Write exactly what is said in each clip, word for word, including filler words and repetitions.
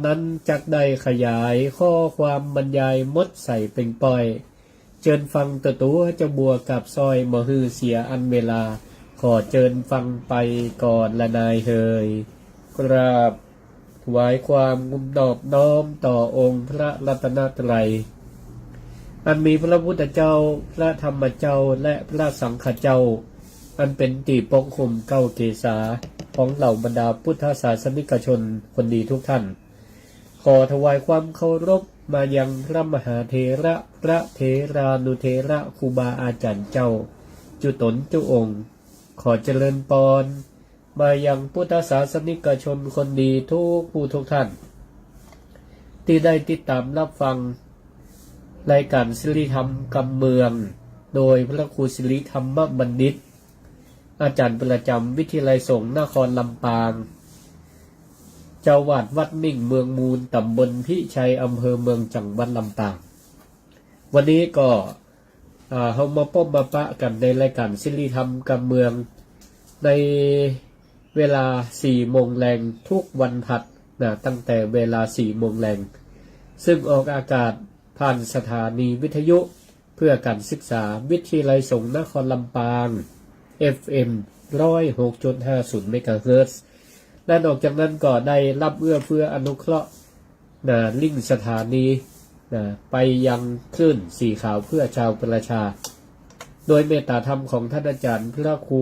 นั้นจักได้ขยายข้อความบรรยายหมดใส่เป่งป้อย เจิญฟังตั๋วตั๋วเจ้าบัวกาบซ้อย บ่หื้อเสียอันเวลา ขอเจิญฟังไปก่อนละนายเหย กราบถวายความนอบน้อมต่อองค์พระรัตนตรัย อันมีพระพุทธเจ้า พระธรรมเจ้า และพระสังฆเจ้า อันเป๋นตี้ปกคุมเกล้าเกษาของเหล่าบรรดาพุทธศาสนิกชนคนดีทุกท่าน ขอถวายความเคารพมายังพระมหาเถระ พระเถรานุเถระ ครูบาอาจ๋ารย์เจ้า จุ๊ต๋นจุ๊องค์ ขอเจริญปอนมายังพุทธศาสนิกชนคนดีทุกผู้ทุกท่าน ตี้ได้ติดต๋ามฮับฟังรายก๋านสิริธรรมกำเมือง โดยพระครูสิริธรรมบัณฑิต อาจ๋ารย์ประจ๋ำวิทยาลัยสงฆ์นครลำปาง เจ้าอาวาสวัดมิ่งเมืองมูล ต๋ำบลพิชัย อำเภอเมือง จังหวัดลำปาง วันนี้ก็ อ่า เฮามาปบมาปะกั๋นในรายก๋านสิริธรรมกำเมือง ในเวลาสี่โมงแลงทุกวันหัดนะ ตั้งแต่เวลาสี่โมงแลง ซึ่งออกอากาศผ่านสถานีวิทยุเพื่อการศึกษาวิทยาลัยสงฆ์นครลำปาง เอฟเอ็ม ร้อยหกจุดห้าศูนย์ เมกะเฮิรตซ์ และนอกจากนั้นก็ได้รับเอื้อเฟื้ออนุเคราะห์ นะ ลิงก์สถานี นะ ไปยังคลื่นสีขาวเพื่อชาวประชา โดยเมตตาธรรมของท่านอาจ๋ารย์พระครู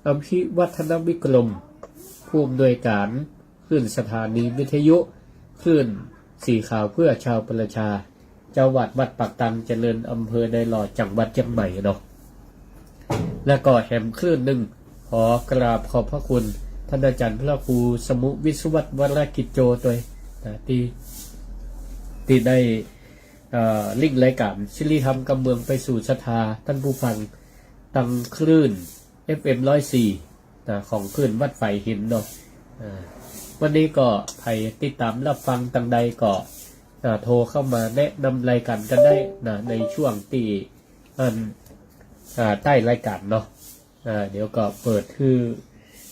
อภิวัฒนวิกรม ผู้อำนวยก๋านคลื่นสถานีวิทยุ คลื่นสีขาวเพื่อชาวประชา เจ้าอาวาสวัดปากตังเจริญ อำเภอดอยหล่อ จังหวัดเจียงใหม่เนาะ และก็แหมคลื่นนึ่ง ขอกราบขอบพระคุณท่านอาจ๋ารย์พระครูสมุห์ วิศวัตร วรกิจโจ ตวยนะ ตี้ ตี้ได้ เอ่อ ลิงก์รายก๋านสิริธรรมกำเมืองไปสู่ศรัทธาต้านผู้ฟัง ตางคลื่น เอฟเอ็ม ร้อยสี่ นะ ของคลื่นวัดฝายหินเนาะ อ่า วันนี้ก็ใผติดต๋ามฮับฟังตางใดก็ อ่า โทรเข้ามาแนะนำรายก๋านกั๋นได้นะ ในช่วงตี้ อัน อ่า ใต้รายก๋านเนาะ อ่า เดี๋ยวก็เปิดหื้อ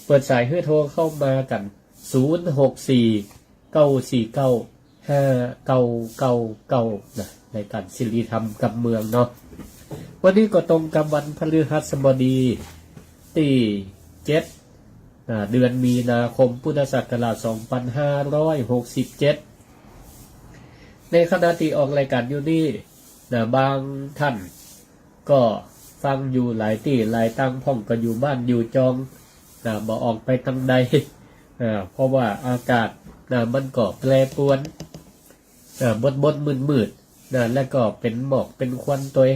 เปิดสายหื้อโทรเข้ามากั๋น ศูนย์หกสี่ เก้าสี่เก้า ห้าเก้าเก้าเก้า นะ รายก๋านสิริธรรมกำเมืองเนาะ วันนี้ก็ตรงกับวันพฤหัสบดี ตี้เจ็ด อ่า เดือนมีนาคม พุทธศักราช สองพันห้าร้อยหกสิบเจ็ด ในขณะตี้ออกรายก๋านอยู่นี่นะ บางท่านก็ฟังอยู่หลายตี้หลายตาง พ่องก็อยู่บ้านอยู่จองนะ บ่ออกไปตางใด อ่า เพราะว่าอากาศนะ มันก็แปรปรวน อ่า บดๆ มืดๆ นะ แล้วก็เป๋นหมอกเป๋นควันตวย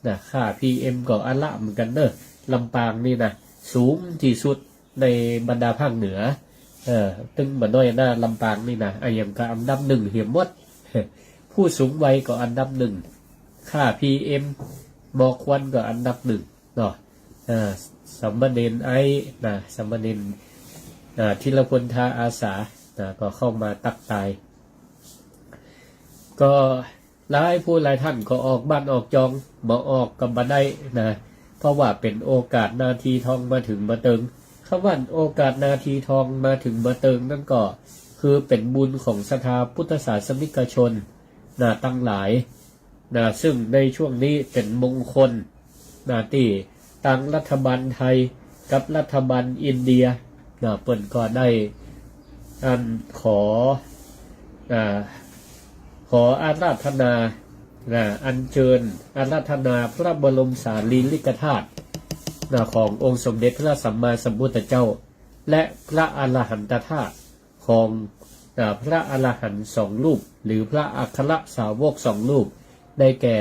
นะ ค่า พีเอ็ม ก็อะละเหมือนกั๋นเนาะ ลำปางนี่นะ สูงตี้สุดในบรรดาภาคเหนือ เออ ตึงบ่น้อยนะ ลำปางนี่นะ อะหยังก็อันดับหนึ่งเหียหมด ผู้สูงวัยก็อันดับหนึ่ง ค่า พีเอ็ม หมอกควันก็อันดับหนึ่งเนาะ อ่า สามเณรไอซ์นะ สามเณร อ่า ธีรพล ทาอาสานะ ก็เข้ามาตั๊กตาย ก็หลายผู้หลายท่านก็ออกบ้านออกจอง บ่ออกก็บ่ได้นะ เพราะว่าเป๋นโอกาสนาทีทองมาเถิงบ่เติง คำว่าโอกาสนาทีทองมาเถิงบ่เติงนั้นก็คือเป๋นบุญของศรัทธาพุทธศาสนิกชนนะตังหลายนะ ซึ่งในช่วงนี้เป๋นมงคลนะ ตี้ตังรัฐบาลไทยกับรัฐบาลอินเดียนะ เปิ้นก็ได้อันขอ อ่า ขออาราธนา นะ อัญเชิญอาราธนาพระบรมสารีริกธาตุ นะ ขององค์สมเด็จพระสัมมาสัมพุทธเจ้า และพระอรหันตธาตุของ นะ พระอรหันต์สองรูป หรือพระอัครสาวกสองรูป ได้แก่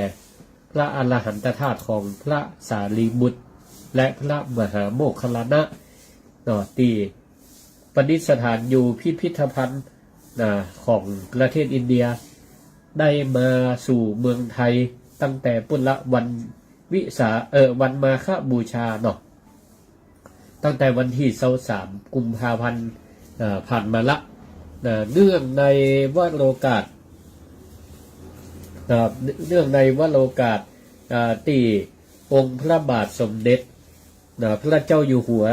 พระอรหันตธาตุของพระสารีบุตร และพระมหาโมคคัลลานะ เนาะ ตี้ประดิษฐานอยู่พิพิธภัณฑ์ นะ ของประเทศอินเดีย ได้มาสู่เมืองไทยตั้งแต่ปุ้นละ วันวิสา เอ่อ วันมาฆบูชาเนาะ ตั้งแต่วันตี้ซาวสาม กุมภาพันธ์ เอ่อ ผ่านมาละ นะ เนื่องในวโรกาส นะ เนื่องในวโรกาส อ่า ตี้องค์พระบาทสมเด็จ นะ พระเจ้าอยู่หัว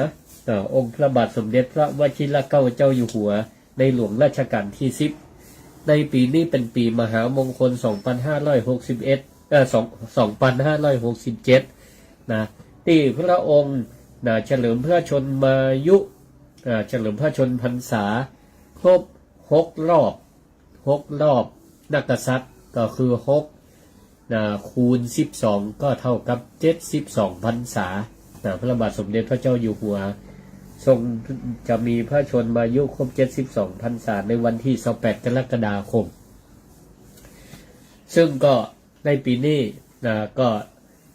นะ องค์พระบาทสมเด็จพระวชิรเกล้าเจ้าอยู่หัว ในหลวงรัชกาลที่สิบ ในปี๋นี้เป๋นปี๋มหามงคล สองปันห้าร้อยหกสิบเอ็ด เอ่อ สอง สองปันห้าร้อยหกสิบเจ็ด นะ ตี้พระองค์ นะ เฉลิมพระชนมายุ อ่า เฉลิมพระชนมพรรษาครบหกรอบ หกรอบนักกษัตริย์ ก็คือหก นะ คูณสิบสอง ก็เท่ากับเจ็ดสิบสองพรรษา นะ พระบาทสมเด็จพระเจ้าอยู่หัว ทรงจะมีพระชนมายุครบเจ็ดสิบสองพรรษาในวันที่ยี่สิบแปดกรกฎาคม ซึ่งก็ในปี๋นี้ นะ ก็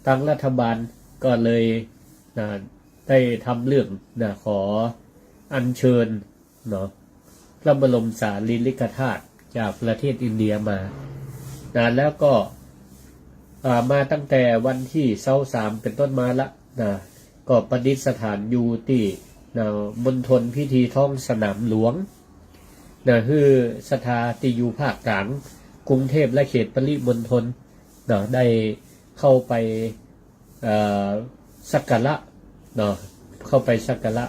ตางรัฐบาลก็เลย นะ ได้ทำเรื่อง นะ ขออัญเชิญ เนาะ พระบรมสารีริกธาตุจากประเทศอินเดียมา นะ แล้วก็ อ่า มาตั้งแต่วันที่ยี่สิบสามเป๋นต้นมาละ นะ ก็ประดิษฐานอยู่ตี้ นะ มณฑลพิธีท้องสนามหลวง นะ หื้อศรัทธาตี้อยู่ภาคกลาง กรุงเทพฯ และเขตปริมณฑล นะ ได้เข้าไป เอ่อ สักการะ เนาะ เข้าไปสักการะ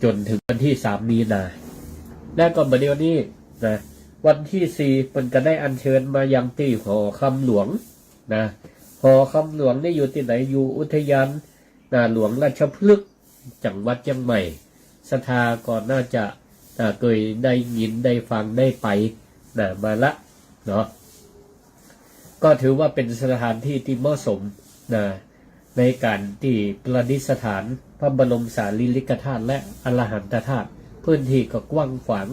จ๋นเถิงวันที่สามมีนา และก็บ่าเดี่ยวนี้ นะ วันที่สี่เปิ้นก็ได้อัญเชิญมายังตี้หอคำหลวง นะ หอคำหลวงนี่อยู่ตี้ไหน อยู่อุทยาน นะ หลวงราชพฤกษ์ จังหวัดเจียงใหม่ ศรัทธาก็น่าจะ อ่า เกยได้ยินได้ฟังได้ไป นะ มาละ เนาะ ก็ถือว่าเป๋นสถานที่ตี้เหมาะสม นะ ในก๋านตี้ประดิษฐานพระบรมสารีริกธาตุและอรหันตธาตุ พื้นที่ก็กว้างขวาง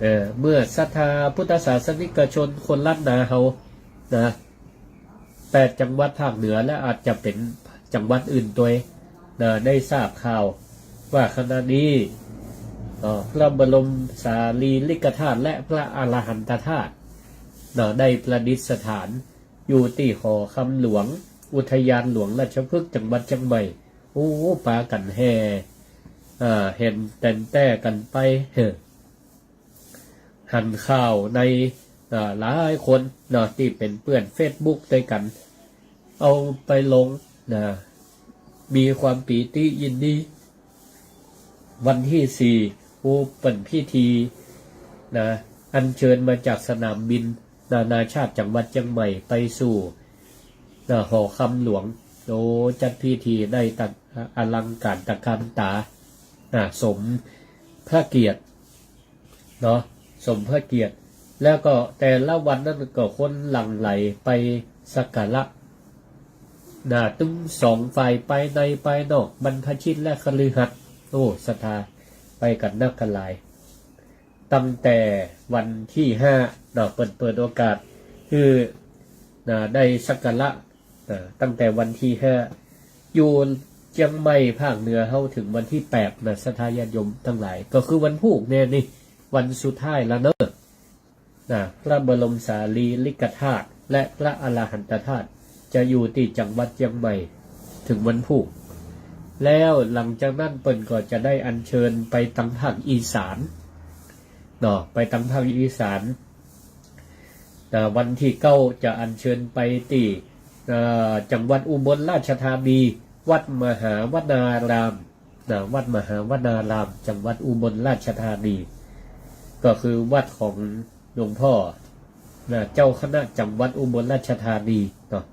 เอ่อ เมื่อศรัทธาพุทธศาสนิกชนคนล้านนาเฮา นะ แปดจังหวัดภาคเหนือและอาจจะเป๋นจังหวัดอื่นตวย นะ ได้ทราบข่าวว่าขณะนี้ เอ่อ พระบรมสารีริกธาตุและพระอรหันตธาตุ นะ ได้ประดิษฐานอยู่ตี้หอคำหลวง อุทยานหลวงราชพฤกษ์ จังหวัดเจียงใหม่ โอ้ ปากั๋นแห่ อ่า แห่แต๋นแต้กั๋นไป เฮ้อ หันข่าวใน เอ่อ หลายคนเนาะ ตี้เป๋นเปื้อนเฟซบุ๊กตวยกั๋น เอาไปลง นะ มีความปีติยินดี วันที่สี่ โอ้ เปิ้นพิธี นะ อัญเชิญมาจากสนามบินนานาชาติจังหวัดเจียงใหม่ไปสู่ นะ หอคำหลวง โอ้ จัดพิธีได้ตัง อลังก๋านตระก๋านต๋า นะ สมพระเกียรติ เนาะ สมพระเกียรติ แล้วก็แต่ละวันนั้นก็คนหลั่งไหลไปสักการะ นะ ตึงสองฝ่าย ภายในภายนอก บรรพชิตและคฤหัสถ์ โอ้ ศรัทธาไปกั๋นนักกั๋นหลาย ตั้งแต่วันที่ห้า เนาะ เปิ้นเปิดโอกาสหื้อ นะ ได้สักการะ อ่า ตั้งแต่วันที่ห้า อยู่เจียงใหม่ภาคเหนือเฮาถึงวันที่แปด นะ ศรัทธาญาติโยมตังหลาย ก็คือวันพูกแน่นี่ วันสุดท้ายละเนาะ นะ พระบรมสารีริกธาตุและพระอรหันตธาตุจะอยู่ตี้จังหวัดเจียงใหม่ถึงวันพูก แล้วหลังจากนั้นเปิ้นก็จะได้อัญเชิญไปตังภาคอีสาน เนาะ ไปตังภาคอีสาน นะ วันที่เก้าจะอัญเชิญไปตี้ เอ่อ จังหวัดอุบลราชธานี วัดมหาวนาราม นะ วัดมหาวนาราม จังหวัดอุบลราชธานี ก็คือวัดของหลวงพ่อ นะ เจ้าคณะจังหวัดอุบลราชธานีเนาะ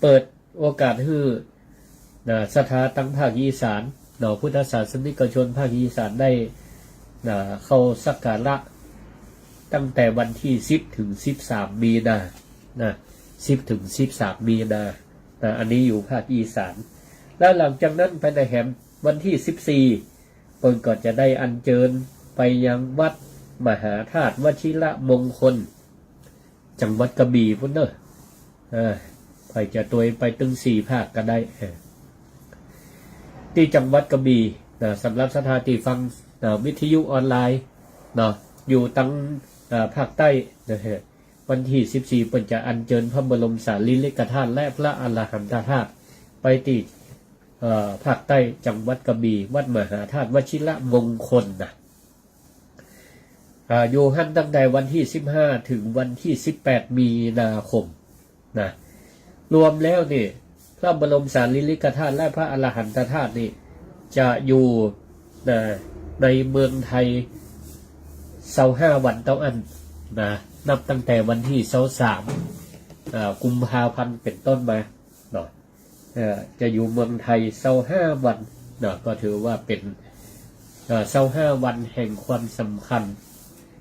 เปิดโอกาสหื้อ นะ ศรัทธาตังภาคอีสาน เนาะ พุทธศาสนิกชนภาคอีสานได้ นะ เข้าสักการะตั้งแต่วันที่สิบถึงสิบสามมีนา นะ สิบถึงสิบสามมีนา นะ อันนี้อยู่ภาคอีสาน แล้วหลังจากนั้นไปในแหมวันที่สิบสี่ เปิ้นก็จะได้อัญเชิญไปยังวัดมหาธาตุวชิรมงคล จังหวัดกระบี่พุ้นเนาะ เออ ใผจะตวยไปตึงสี่ภาคก็ได้ เออ ตี้จังหวัดกระบี่ นะ สำหรับศรัทธาตี้ฟัง นะ วิทยุออนไลน์ เนาะ อยู่ตัง เอ่อ ภาคใต้ นะฮะ วันที่สิบสี่ เปิ้นจะอัญเชิญพระบรมสารีริกธาตุและพระอรหันตธาตุไปตี้ เอ่อ ภาคใต้ จังหวัดกระบี่ วัดมหาธาตุวชิรมงคลนะ อ่า อยู่หั้นตั้งแต่วันที่สิบห้าถึงวันที่สิบแปดมีนาคมนะ รวมแล้วนี่ พระบรมสารีริกธาตุและพระอรหันตธาตุนี่ จะอยู่ นะ ในเมืองไทย ซาวห้าวันเต้าอั้นนะ นับตั้งแต่วันตี้ซาวสาม อ่า กุมภาพันธ์เป๋นต้นมาเนาะ เอ่อ จะอยู่เมืองไทยซาวห้าวันเนาะ ก็ถือว่าเป๋น เอ่อ ซาวห้าวันแห่งความสำคัญ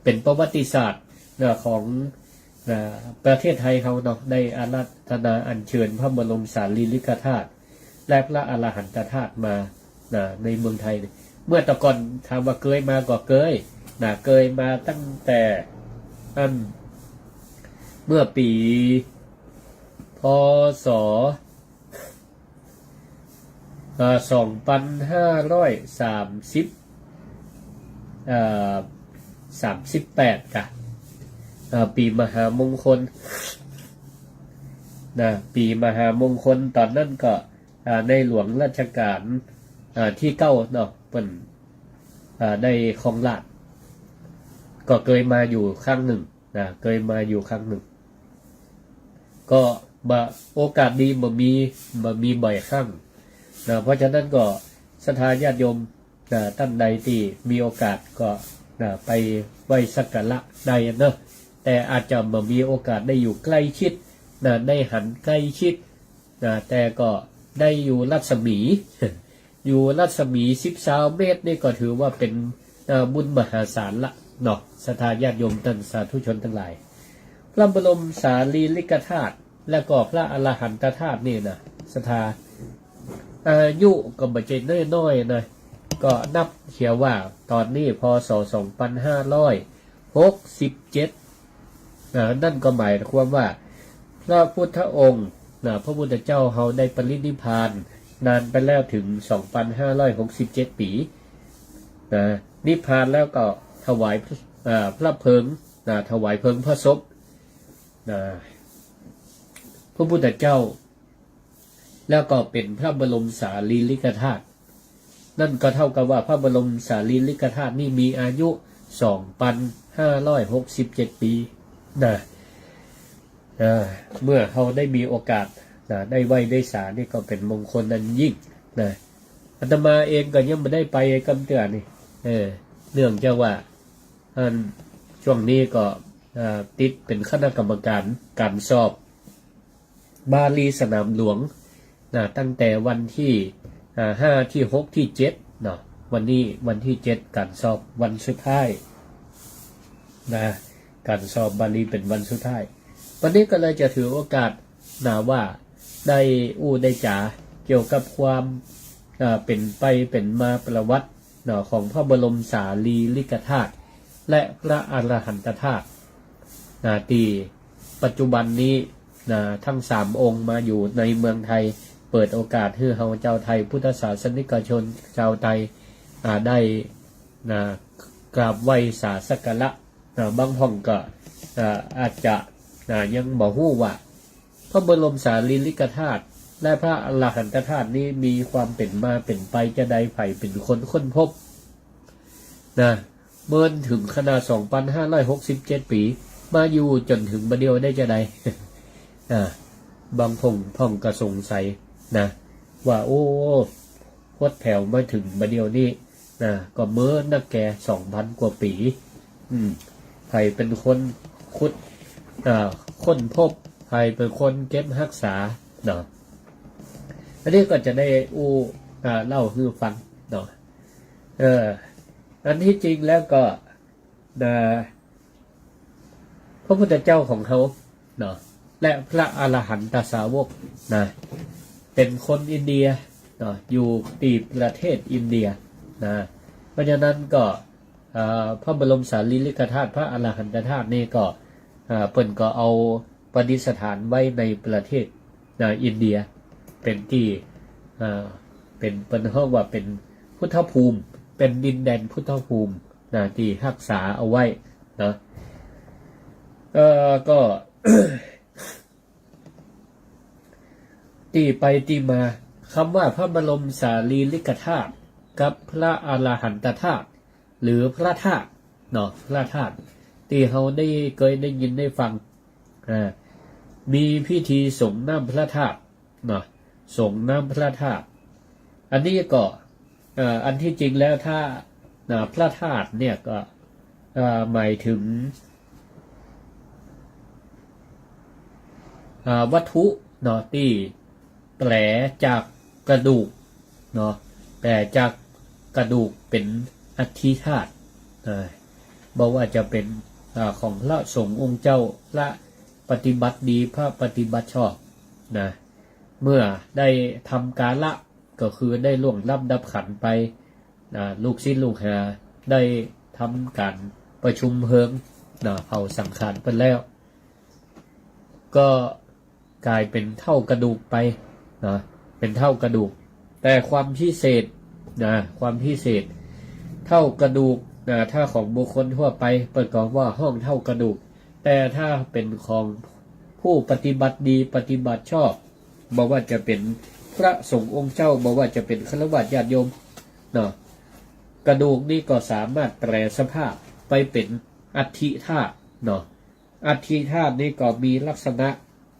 เป๋นประวัติศาสตร์เนาะ ของ เอ่อ ประเทศไทยเฮาเนาะ ได้อาราธนาอัญเชิญพระบรมสารีริกธาตุ และพระอรหันตธาตุมา นะ ในเมืองไทยเนี่ย เมื่อแต่ก่อนถามว่าเกยมาก็เกย นะ เกยมาตั้งแต่อั้น เมื่อปี๋ พ.ศ. เอ่อ สองปันห้าร้อยสามสิบ เอ่อ สามสิบแปด ก่ะ เอ่อ ปี๋มหามงคล นะ ปี๋มหามงคล ต๋อนนั้นก็ อ่า ในหลวงรัชกาล อ่า ตี้เก้าเนาะ เปิ้น อ่า ได้ครองราชย์ ก็เกยมาอยู่ครั้งนึ่งนะ เกยมาอยู่ครั้งนึ่ง ก็บ่ โอกาสดีบ่มี บ่มีบ่อยครั้งนะ เพราะฉะนั้นก็ศรัทธาญาติโยมนะ ต้านใดตี้มีโอกาสก็นะ ไปไหว้สักการะได้เนาะ แต่อาจจะบ่มีโอกาสได้อยู่ใกล้ชิดนะ ได้หันใกล้ชิด นะ แต่ก็ได้อยู่รัศมี อยู่รัศมีสิบสามเมตรนี่ก็ถือว่าเป๋น เอ่อ บุญมหาศาลละเนาะ ศรัทธาญาติโยมต้านสาธุชนตังหลาย พระบรมสารีริกธาตุ และก็พระอรหันตธาตุนี่นะ ศรัทธา อายุก็บ่ใจ้น้อยๆ นะ ก็นับเหียว่าต๋อนนี้ พ.ศ. สองปันห้าร้อยหกสิบเจ็ด อ่า นั่นก็หมายความว่า พระพุทธองค์นะ พระพุทธเจ้าเฮาได้ปรินิพพานนานไปแล้วเถิง สองปันห้าร้อยหกสิบเจ็ด ปี๋นะ นิพพานแล้วก็ถวาย อ่า พระเพลิงนะ ถวายเพลิงพระศพนะ พระพุทธเจ้า แล้วก็เป๋นพระบรมสารีริกธาตุ นั่นก็เท่ากับว่าพระบรมสารีริกธาตุนี่มีอายุ สองปันห้าร้อยหกสิบเจ็ด ปี๋นะ เอ่อ เมื่อเฮาได้มีโอกาสนะ ได้ไหว้ได้สานี่ก็เป๋นมงคลอันยิ่งนะ อาตมาเองก็ยังบ่ได้ไปกำเตื้อนี่ เออ เนื่องจากว่า อัน ช่วงนี้ก็ เอ่อ ติดเป๋นคณะกรรมการก๋านสอบบาลีสนามหลวงนะ ตั้งแต่วันตี้ อ่า ห้า ตี้ หก ตี้ เจ็ด เนาะ วันนี้วันตี้ เจ็ด ก๋านสอบวันสุดท้ายนะ ก๋านสอบบาลีเป๋นวันสุดท้าย วันนี้ก็เลยจะถือโอกาสนะ ว่าได้อู้ได้จ๋าเกี่ยวกับความ อ่า เป๋นไปเป๋นมาประวัติ เนาะ ของพระบรมสารีริกธาตุ และพระอรหันตธาตุ นะ ตี้ปัจจุบันนี้ นะ ตึงสามองค์มาอยู่ในเมืองไทย เปิดโอกาสหื้อเฮาจาวไทยพุทธศาสนิกชนจาวไทย อ่า ได้ นะ กราบไหว้สาสักการะ นะ บางพ่องก็ อ่า อาจจะ นะ ยังบ่ฮู้ว่า พระบรมสารีริกธาตุ และพระอรหันตธาตุนี้มีความเป๋นมาเป๋นไปจาใด ใผเป๋นคนค้นพบ นะ เมินเถิงขนาด สองปันห้าร้อยหกสิบเจ็ด ปี๋ มาอยู่จ๋นเถิงบ่าเดี่ยวได้จาใด อ่า บางพ่อง พ่องก็สงสัยนะ ว่า โอ้ หดแผวมาเถิงบ่าเดี่ยวนี้ นะ ก็เมินนักแก สองปันกว่าปี๋ อืม ใผเป๋นคนขุด อ่า ค้นพบ ใผเป๋นคนเก็บฮักษา เนาะ อันนี้ก็จะได้อู้ อ่า เล่าหื้อฟัง เนาะ เออ อันตี้จริงแล้วก็ นะ พระพุทธเจ้าของเฮา เนาะ และพระอรหันตสาวก นะ เป๋นคนอินเดีย เนาะ อยู่ตี้ประเทศอินเดีย นะ เพราะฉะนั้นก็ เอ่อ พระบรมสารีริกธาตุ พระอรหันตธาตุนี่ก็ เอ่อ เปิ้นก็เอาประดิษฐานไว้ในประเทศ นะ อินเดีย เป๋นตี้ เอ่อ เป๋น เปิ้นฮ้องว่าเป๋นพุทธภูมิ เป๋นดินแดนพุทธภูมิ นะ ตี้ฮักษาเอาไว้ นะ เอ่อ ก็ ตี้ไปตี้มา กำว่าพระบรมสารีริกธาตุกับพระอรหันตธาตุ หรือพระธาตุ เนาะ พระธาตุ ตี้เฮาได้เกยได้ยินได้ฟัง อ่า มีพิธีสรงน้ำพระธาตุ เนาะ สรงน้ำพระธาตุ อันนี้ก็ เอ่อ อันตี้จริงแล้วถ้า นะ พระธาตุเนี่ยก็ เอ่อ หมายถึง อ่า วัตถุเนาะ ตี้แป๋จากกระดูกเนาะ แป๋จากกระดูกเป๋นอัฐิธาตุ อ่า บ่ว่าจะเป๋น อ่า ของพระสงฆ์องค์เจ้า พระปฏิบัติดี พระปฏิบัติชอบนะ เมื่อได้ทำกาละ ก็คือได้ล่วงลับดับขันธ์ไป อ่า ลูกศิษย์ลูกหาได้ทำก๋านประชุมเพลิงนะ เผาสังขารไปแล้ว ก็ก๋ายเป๋นเถ้ากระดูกไปนะ เป๋นเถ้ากระดูก แต่ความพิเศษนะ ความพิเศษ เถ้ากระดูกนะ ถ้าของบุคคลทั่วไป เปิ้นก็ว่าฮ้องเถ้ากระดูก แต่ถ้าเป๋นของผู้ปฏิบัติดี ปฏิบัติชอบ บ่ว่าจะเป๋นพระสงฆ์องค์เจ้า บ่ว่าจะเป๋นฆราวาสญาติโยมเนาะ กระดูกนี้ก็สามารถแป๋สภาพไปเป๋นอัฐิธาตุเนาะ อัฐิธาตุนี้ก็มีลักษณะ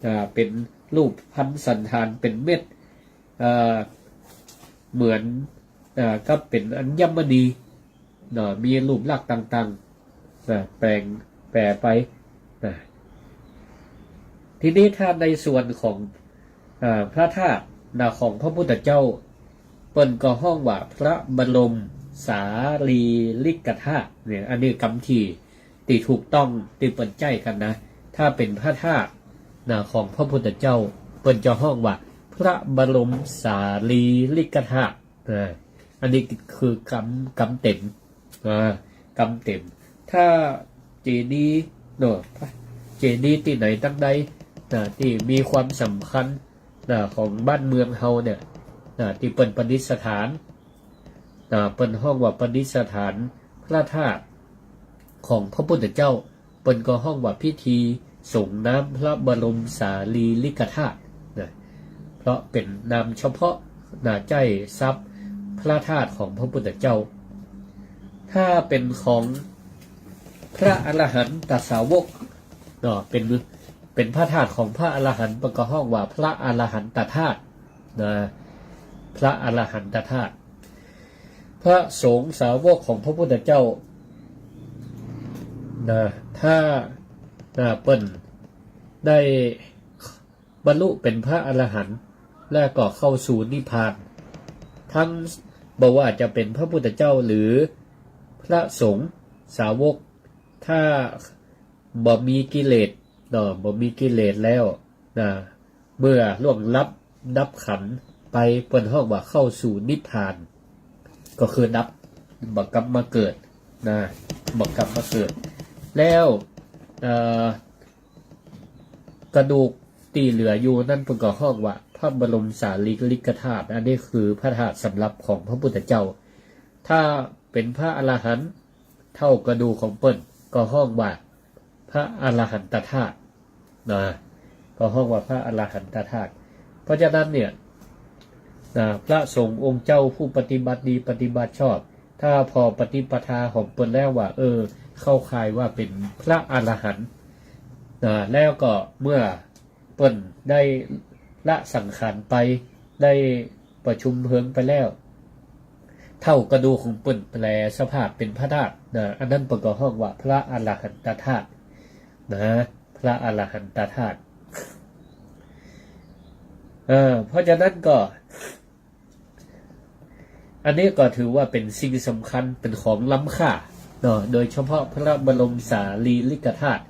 อ่า เป๋นรูปพรรณสัณฐาน เป๋นเม็ด เอ่อ เหมือน อ่า กับเป๋นอัญมณีเนาะ มีรูปลักษณ์ต่างๆ นะ แป๋ง แป๋ไปนะ ทีนี้ถ้าในส่วนของ อ่า พระธาตุนะ ของพระพุทธเจ้า เปิ้นก็ฮ้องว่าพระบรมสารีริกธาตุเนี่ย อันนี้กำตี้ ตี้ถูกต้องตี้เปิ้นใจ๊กั๋นนะ ถ้าเป๋นพระธาตุนะ ของพระพุทธเจ้า เปิ้นจะฮ้องว่าพระบรมสารีริกธาตุ อ่า อันนี้คือกำ กำเต็ม อ่า กำเต็ม ถ้าเจดีย์เนาะ เจดีย์ตี้ไหนตังใดนะ ตี้มีความสำคัญนะ ของบ้านเมืองเฮาเนี่ยนะ ตี้เปิ้นประดิษฐานนะ เปิ้นฮ้องว่าประดิษฐานพระธาตุของพระพุทธเจ้า เปิ้นก็ฮ้องว่าพิธีสรงน้ำพระบรมสารีริกธาตุนะ เพราะเป๋นนามเฉพาะนะ ใจ๊สัพท์พระธาตุของพระพุทธเจ้า ถ้าเป๋นของพระอรหันตสาวกเนาะ เป๋น เป๋นพระธาตุของพระอรหันต์ เปิ้นก็ฮ้องว่าพระอรหันตธาตุนะ พระอรหันตธาตุ พระสงฆ์สาวกของพระพุทธเจ้านะ ถ้า อ่า เปิ้นได้บรรลุเป๋นพระอรหันต์ และก็เข้าสู่นิพพาน ทั้งบ่ว่าจะเป๋นพระพุทธเจ้าหรือพระสงฆ์สาวก ถ้าบ่มีกิเลสเนาะ บ่มีกิเลสแล้วนะ เมื่อล่วงลับดับขันธ์ไป เปิ้นฮ้องว่าเข้าสู่นิพพาน ก็คือดับ บ่กลับมาเกิดนะ บ่กลับมาเกิด แล้ว เอ่อ กระดูกตี้เหลืออยู่นั้น เปิ้นก็ฮ้องว่าพระบรมสารีริกธาตุ อันนี้คือพระธาตุสำหรับของพระพุทธเจ้า ถ้าเป๋นพระอรหันต์ เถ้ากระดูกของเปิ้นก็ฮ้องว่าพระอรหันตธาตุนะ ก็ฮ้องว่าพระอรหันตธาตุ เพราะฉะนั้นเนี่ยนะ พระสงฆ์องค์เจ้าผู้ปฏิบัติดีปฏิบัติชอบ ถ้าผ่อปฏิปทาของเปิ้นแล้วว่า เออ เข้าข่ายว่าเป๋นพระอรหันต์นะ แล้วก็เมื่อเปิ้นได้ละสังขารไป ได้ประชุมเพลิงไปแล้ว เถ้ากระดูกของเปิ้นแป๋สภาพเป๋นพระธาตุนะ อันนั้นเปิ้นก็ฮ้องว่าพระอรหันตธาตุนะ พระอรหันตธาตุ เออ เพราะฉะนั้นก็ อันนี้ก็ถือว่าเป๋นสิ่งสำคัญ เป๋นของล้ำค่าเนาะ โดยเฉพาะพระบรมสารีริกธาตุ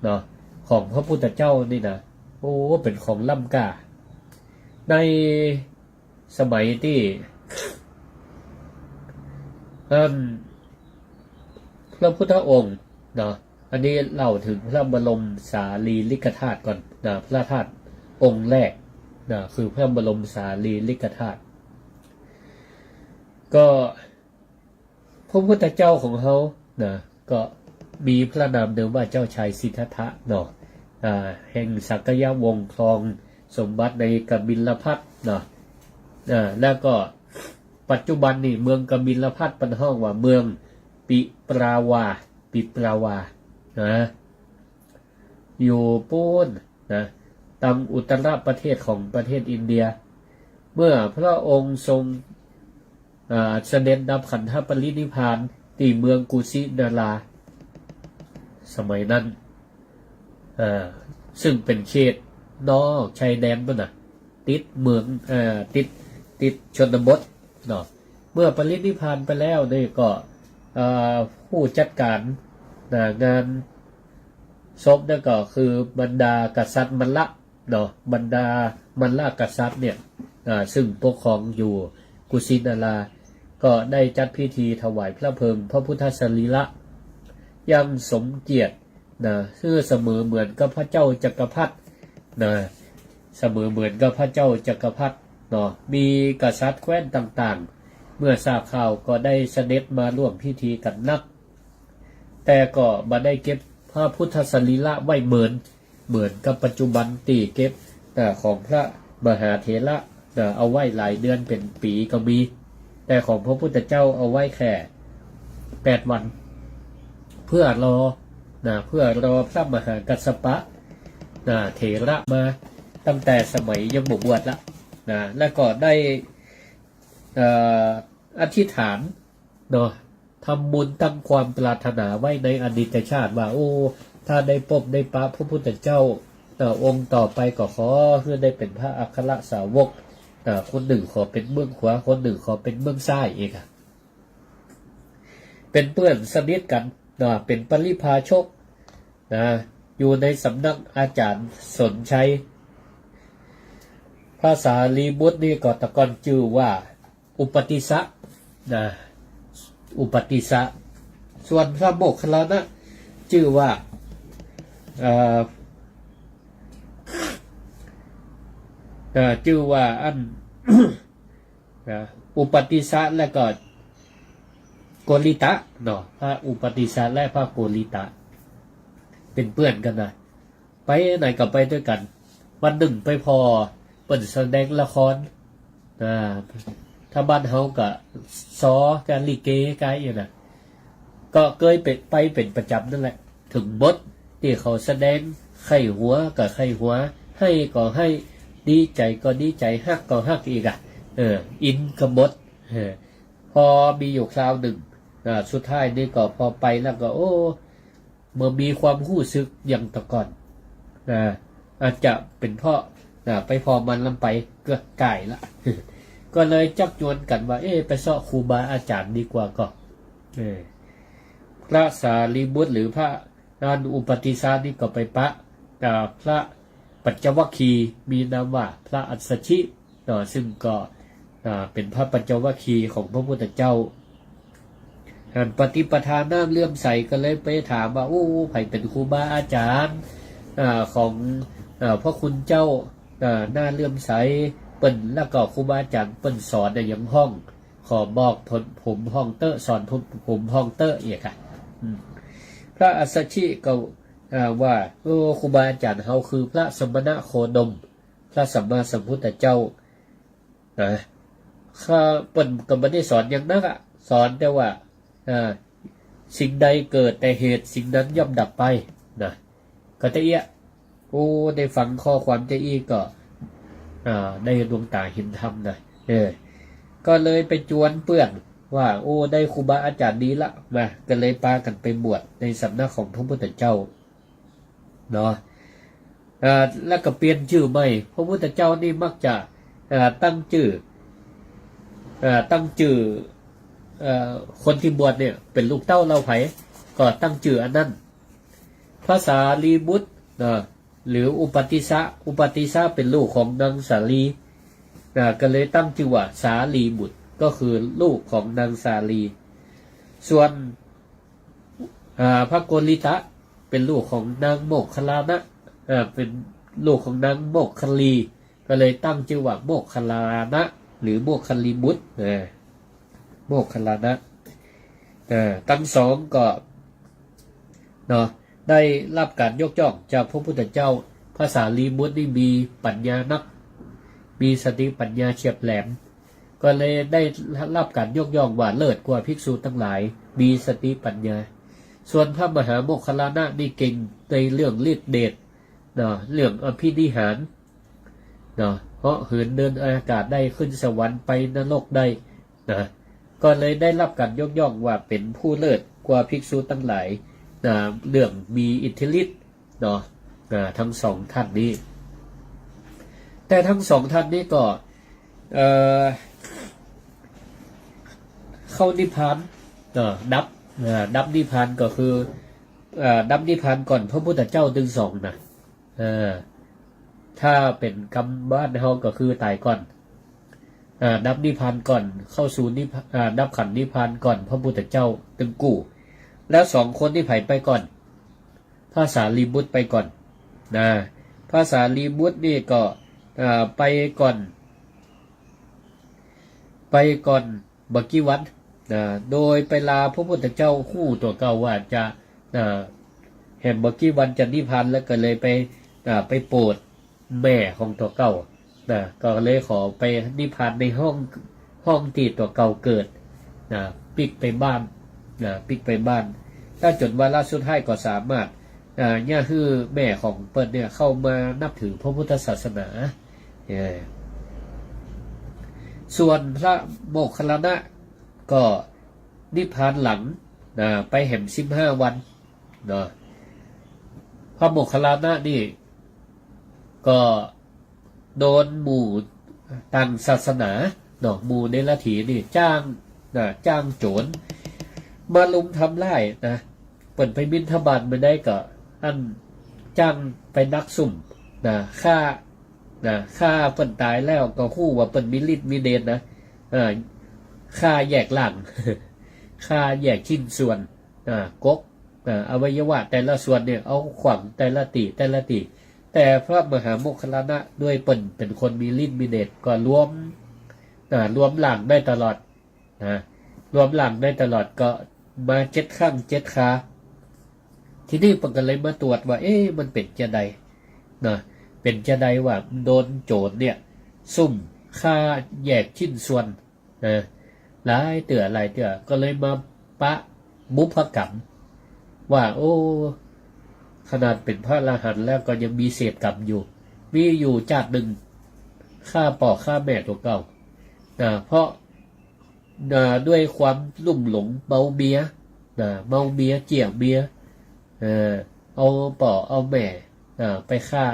เนาะ ของพระพุทธเจ้านี่นะ โอ้ เป๋นของล้ำค่า ในสมัยตี้ อัน พระพุทธองค์เนาะ อันนี้เล่าเถิงพระบรมสารีริกธาตุก่อนนะ พระธาตุองค์แรกนะ คือพระบรมสารีริกธาตุ ก็พระพุทธเจ้าของเฮานะ ก็มีพระนามเดิมว่าเจ้าชายสิทธัตถะเนาะ อ่า แห่งสักยะวงศ์ ครองสมบัติในกบิลพัสดุ์เนาะ อ่า แล้วก็ปัจจุบันนี่เมืองกบิลพัสดุ์เปิ้นฮ้องว่าเมืองปิปลาวา ปิปลาวา นะ อยู่ปู๊นนะ ตังอุตตรประเทศของประเทศอินเดีย เมื่อพระองค์ทรง อ่า เสด็จดับขันธปรินิพพานตี้เมืองกุสินารา สมัยนั้น เอ่อ ซึ่งเป๋นเขตนอกชายแดนปู๊นน่ะ ติดเมือง เอ่อ ติด ติดชนบทเนาะ เมื่อปรินิพพานไปแล้วนี่ก็ เอ่อ ผู้จัดก๋าน นะ งานศพนั่นก็คือบรรดากษัตริย์มัลละเนาะ บรรดามัลละกษัตริย์เนี่ย อ่า ซึ่งปกครองอยู่กุสินารา ก็ได้จัดพิธีถวายพระเพลิงพระพุทธสรีระ อย่างสมเกียรติ นะ เพื่อเสมอเหมือนกับพระเจ้าจักรพรรดิ นะ เสมอเหมือนกับพระเจ้าจักรพรรดิเนาะ มีกษัตริย์แคว้นต่างๆ เมื่อทราบข่าวก็ได้เสด็จมาร่วมพิธีกั๋นนัก แต่ก็บ่ได้เก็บพระพุทธสรีระไว้เหมือน เหมือนกับปัจจุบันตี้เก็บ อ่า ของพระมหาเถระ อ่า เอาไว้หลายเดือนเป๋นปี๋ก็มี แต่ของพระพุทธเจ้าเอาไว้แค่แปดวัน เพื่อรอ นะ เพื่อรอพระมหากัสสปะ นะ เถระมาตั้งแต่สมัยยังบ่บวชละ นะ แล้วก็ได้ เอ่อ อธิษฐานเนาะ ทำบุญตั้งความปรารถนาไว้ในอดีตชาติว่า โอ้ ถ้าได้ปบได้ปะพระพุทธเจ้า เอ่อ องค์ต่อไปก็ขอหื้อได้เป๋นพระอัครสาวก เอ่อ คนนึ่งขอเป๋นเบื้องขวา คนนึ่งขอเป๋นเบื้องซ้ายอีกอะ เป๋นเปื้อนสนิทกั๋นเนาะ เป๋นปริพาชก นะ อยู่ในสำนักอาจ๋ารย์สนชัย พระสารีบุตรนี่ก็แต่ก่อนจื้อว่า อุปติสสะ นะ อุปติสสะ ส่วนพระโมคคัลลานะ จื้อว่า เอ่อ เอ่อ จื้อว่าอัน นะ อุปติสสะ แล้วก็โกริตะเนาะ พระอุปติสสะ และพระโกริตะ เป๋นเปื้อนกั๋นนะ ไปไหนก็ไปตวยกั๋น วันนึ่งไปผ่อเปิ้นแสดงละคร อ่า ถ้าบ้านเฮาก็ซอ กาลิเก กาอี้นะ ก็เกยไป ไปเป๋นประจ๋ำนั่นแหละ เถิงบทตี้เขาแสดง ใค่หัวก็ใค่หัว ไห้ก็ไห้ ดีใจ๋ก็ดีใจ๋ ฮักก็ฮักอีกอะ เออ อินกับบท เออ พอมีอยู่คราวนึ่ง อ่า สุดท้ายนี่ก็พอไปแล้วก็ โอ้ บ่มีความฮู้สึกอย่างแต่ก่อน นะ อาจจะเป๋นเพราะ นะ ไปผ่อมันลำไปก็ก่ายละ ก็เลยจักจวนกั๋นว่า เอ๊ะ ไปเซาะครูบาอาจ๋ารย์ดีกว่าก่อ เออ พระสารีบุตรหรือพระอันอุปติสสะนี่ก็ไปปะ อ่า พระปัญจวัคคีย์ มีนามว่าพระอัสสชิ เนาะ ซึ่งก็ อ่า เป๋นพระปัญจวัคคีย์ของพระพุทธเจ้า อันปฏิปทาน้ำเลื่อมใสก็เลยไปถามว่า โอ้ ใผเป๋นครูบาอาจ๋ารย์ อ่า ของ อ่า พระคุณเจ้า อ่า น่าเลื่อมใส เปิ้น แล้วก็ครูบาอาจ๋ารย์เปิ้นสอนอะหยังพ่อง ขอบอกผม ผมพ่องเต๊อะ สอนผม ผมพ่องเต๊อะ เอียกอะ อืม พระอัสสชิก็ อ่า ว่า โอ้ ครูบาอาจ๋ารย์เฮาคือพระสมณโคดม พระสัมมาสัมพุทธเจ้า นะ ข้า เปิ้นก็บ่ได้สอนหยังนักอะ สอนแต่ว่า อ่า สิ่งใดเกิดแต่เหตุ สิ่งนั้นย่อมดับไป นะ ก็เต้าอี้ โอ้ ได้ฟังข้อความเต้าอี้ก็ อ่า ได้ดวงต๋าเห็นธรรมนะ เออ ก็เลยไปจวนเปื้อนว่า โอ้ ได้ครูบาอาจ๋ารย์ดีละ มา ก็เลยปากั๋นไปบวชในสำนักของพระพุทธเจ้า เนาะ อ่า แล้วก็เปลี่ยนจื้อใหม่ พระพุทธเจ้านี่มักจะ อ่า ตั้งจื้อ อ่า ตั้งจื้อ เอ่อ คนตี้บวชเนี่ย เป๋นลูกเต้าเล่าใผ ก็ตั้งจื้ออันนั้น พระสารีบุตร นะ หรืออุปติสสะ อุปติสสะเป๋นลูกของนางสาลี นะ ก็เลยตั้งจื้อว่าสาลีบุตร ก็คือลูกของนางสาลี ส่วน อ่า พระโกริตะ เป๋นลูกของนางโมคคัลลานะ อ่า เป๋นลูกของนางโมคคัลลี ก็เลยตั้งจื้อว่าโมคคัลลานะ หรือโมคคัลลีบุตร อ่า โมคคัลลานะ อ่า ตังสองก็ เนาะ ได้ฮับก๋านยกย่องจากพระพุทธเจ้า พระสารีบุตรนี่มีปัญญานัก มีสติปัญญาเฉียบแหลม ก็เลยได้ฮับก๋านยกย่องว่าเลิศกว่าภิกษุตังหลาย มีสติปัญญา ส่วนพระมหาโมคคัลลานะนี่เก่งในเรื่องฤทธิ์เดช เนาะ เรื่องอภินิหาร เนาะ เหาะเหินเดินอากาศได้ ขึ้นสวรรค์ไปนรกได้ นะ ก็เลยได้ฮับก๋านยกย่องว่าเป๋นผู้เลิศกว่าภิกษุตังหลาย อ่า เรื่องมีอิทธิฤทธิ์เนาะ อ่า ทั้งสองท่านนี้ แต่ทั้งสองท่านนี้ก็ เอ่อ เข้านิพพานเนาะ ดับ อ่า ดับนิพพานก็คือ อ่า ดับนิพพานก่อนพระพุทธเจ้าตึงสองนะ เออ ถ้าเป๋นกำบ้านเฮาก็คือต๋ายก่อน อ่า ดับนิพพานก่อน เข้าสู่นิพพา- อ่า ดับขันธ์นิพพานก่อนพระพุทธเจ้าตึงกู้ แล้วสองคนนี้ใผไปก่อน พระสารีบุตรไปก่อนนะ พระสารีบุตรนี่ก็ อ่า ไปก่อน ไปก่อนบ่กี่วันนะ โดยไปลาพระพุทธเจ้าฮู้ตั๋วเก่าว่าจะ อ่า แหมบ่กี่วันจะนิพพานแล้วก็เลยไป อ่า ไปโปรดแม่ของตั๋วเก่านะ ก็เลยขอไปนิพพานในห้อง ห้องตี้ตั๋วเก่าเกิดนะ ปิ๊กไปบ้านนะ ปิ๊กไปบ้าน แล้วจ๋นวาระสุดท้ายก็สามารถ อ่า เยียะหื้อแม่ของเปิ้นเนี่ยเข้ามานับถือพระพุทธศาสนา เออ ส่วนพระโมคคัลลานะก็นิพพานหลังนะ ไปแหมสิบห้าวันเนาะ พระโมคคัลลานะนี่ก็ โดนหมู่ต่างศาสนาเนาะ หมู่เดรัจฉีนี่จ้างนะ จ้างโจ๋รมาลุมทำร้ายนะ เปิ้นไปบิณฑบาตเมื่อใดก็อั้นจ้างไปดักซุ่มนะ ฆ่านะ ฆ่าเปิ้นต๋ายแล้วก็ฮู้ว่าเปิ้นมีฤทธิ์มีเดชนะ อ่า ฆ่าแยกร่าง ฆ่าแยกชิ้นส่วน อ่า กก อ่า อวัยวะแต่ละส่วนเนี่ยเอาขว้างแต่ละตี้ แต่ละตี้ แต่พระมหาโมคคัลลานะด้วยเปิ้นเป๋นคนมีฤทธิ์มีเดชก็รวม อ่า รวมร่างได้ตลอดนะ รวมร่างได้ตลอดก็มาเจ็ดครั้งเจ็ดครา ทีนี้เปิ้นก็เลยมาตรวจว่า เอ๊ะ มันเป๋นจาใดนะ เป๋นจาใดว่าโดนโจ๋รเนี่ยซุ่มฆ่าแยกชิ้นส่วน นะ หลายเตื้อหลายเตื้อ ก็เลยมาปะบุพกรรม ว่า โอ้ ขนาดเป๋นพระอรหันต์แล้วก็ยังมีเศษกรรมอยู่ มีอยู่จาตินึ่ง ฆ่าป้อฆ่าแม่ตั๋วเก่า นะ เพราะ นะ ด้วยความลุ่มหลงเมาเมีย นะ เมาเมียเจียเมีย เออ เอาป้อเอาแม่ อ่า ไปฆ่า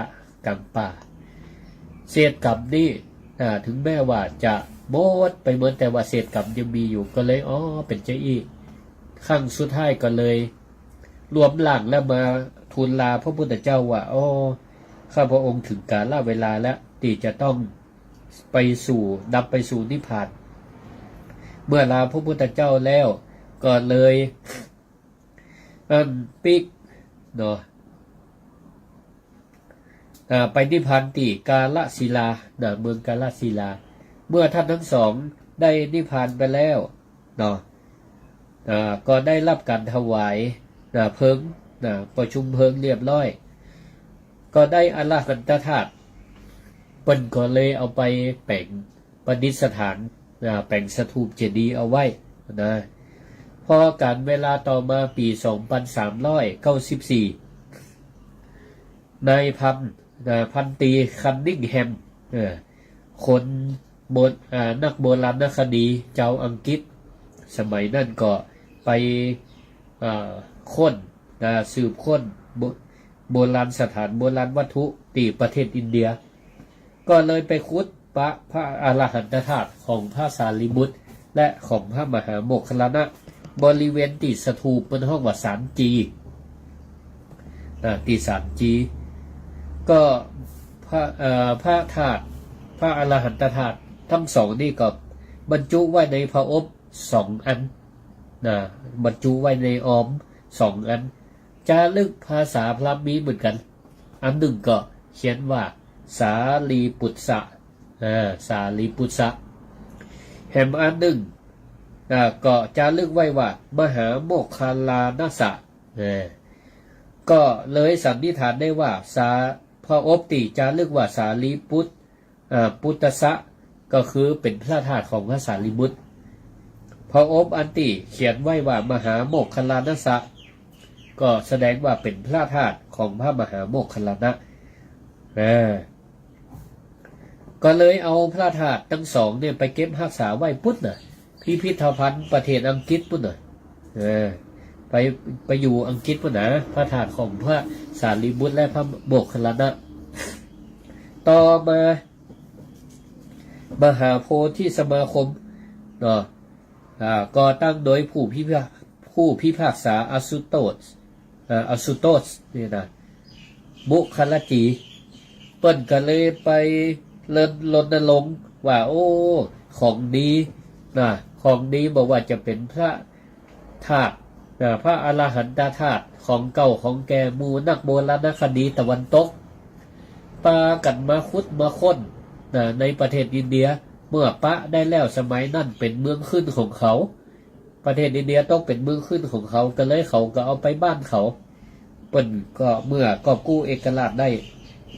กลางป่า เศษกรรมนี่ อ่า ถึงแม้ว่าจะหมดไปหมด แต่ว่าเศษกรรมยังมีอยู่ ก็เลย อ๋อ เป๋นจาอี้ ครั้งสุดท้ายก็เลย รวมร่างแล้วมาทูลลาพระพุทธเจ้าว่า อ๋อ ข้าพระองค์ถึงกาลเวลาแล้ว ตี้จะต้องไปสู่ ดับไปสู่นิพพาน เมื่อลาพระพุทธเจ้าแล้ว ก็เลย อั้นปิ๊กเนาะ อ่า ไปนิพพานตี้กาลสีลา นะ เมืองกาลสีลา เมื่อท่านทั้งสองได้นิพพานไปแล้วเนาะ อ่า ก็ได้ฮับก๋านถวาย นะ เพลิง นะ ประชุมเพลิงเรียบร้อย ก็ได้อรหันตธาตุ เปิ้นก็เลยเอาไปแป๋ง ประดิษฐาน อ่า แป๋งสถูปเจดีย์เอาไว้นะ พอก๋านเวลาต่อมาปี๋สองปันสามร้อยเก้าสิบสี่ นายพัน อ่า พันตรี คันนิงแฮม เออ คนโบ- อ่า นักโบราณคดีจาวอังกฤษ สมัยนั้นก็ไป อ่า ค้น อ่า สืบค้นโบ- โบราณสถาน โบราณวัตถุตี้ประเทศอินเดีย ก็เลยไปขุดปะพระอรหันตธาตุของพระสารีบุตร และของพระมหาโมคคัลลานะ บริเวณตี้สถูปเปิ้นฮ้องว่าสาลจี อ่า ตี้สาลจี ก็พระ เอ่อ พระธาตุ พระอรหันตธาตุทั้งสองนี่ก็บรรจุไว้ในผอบสองอัน นะ บรรจุไว้ในออมสองอัน จารึกภาษาพราหมณ์มีเหมือนกั๋น อันนึ่งก็เขียนว่า สาลีปุตสะ อ่า สาลีปุตสะ แหมอันนึ่ง อ่า ก็จารึกไว้ว่า มหาโมคคัลลานะสะ อ่า ก็เลยสันนิษฐานได้ว่า สา- ผอบตี้จารึกว่า สาลีปุต อ่า ปุตสะ ก็คือเป๋นพระธาตุของพระสารีบุตร ผอบอันตี้เขียนไว้ว่า มหาโมคคัลลานะสะ ก็แสดงว่าเป๋นพระธาตุของพระมหาโมคคัลลานะ อ่า ก็เลยเอาพระธาตุตังสองเนี่ยไปเก็บฮักษาไว้ปุ้นน่ะ พิพิธภัณฑ์ประเทศอังกฤษปุ้นน่ะ เออ ไป ไปอยู่อังกฤษปู๊นนะ พระธาตุของพระสารีบุตรและพระโมคคัลลานะ ต่อมา มหาโพธิสมาคมเนาะ อ่า ก่อตั้งโดยผู้พิพาก ผู้พิพากษาอสุโตส อ่า อสุโตสนี่นะ มุคคลจี เปิ้นก็เลยไปรณรงค์ว่า โอ้ ของดีนะ ของดีบ่ว่าจะเป๋นพระธาตุนะ พระอรหันตธาตุ ของเก่าของแก่ หมู่นักโบราณคดีตะวันตก ปากั๋นมาขุดมาค้นนะ ในประเทศอินเดีย เมื่อปะได้แล้ว สมัยนั้นเป๋นเมืองขึ้นของเขา ประเทศอินเดียตกเป๋นเมืองขึ้นของเขา ก็เลยเขาก็เอาไปบ้านเขา เปิ้นก็เมื่อกอบกู้เอกราชได้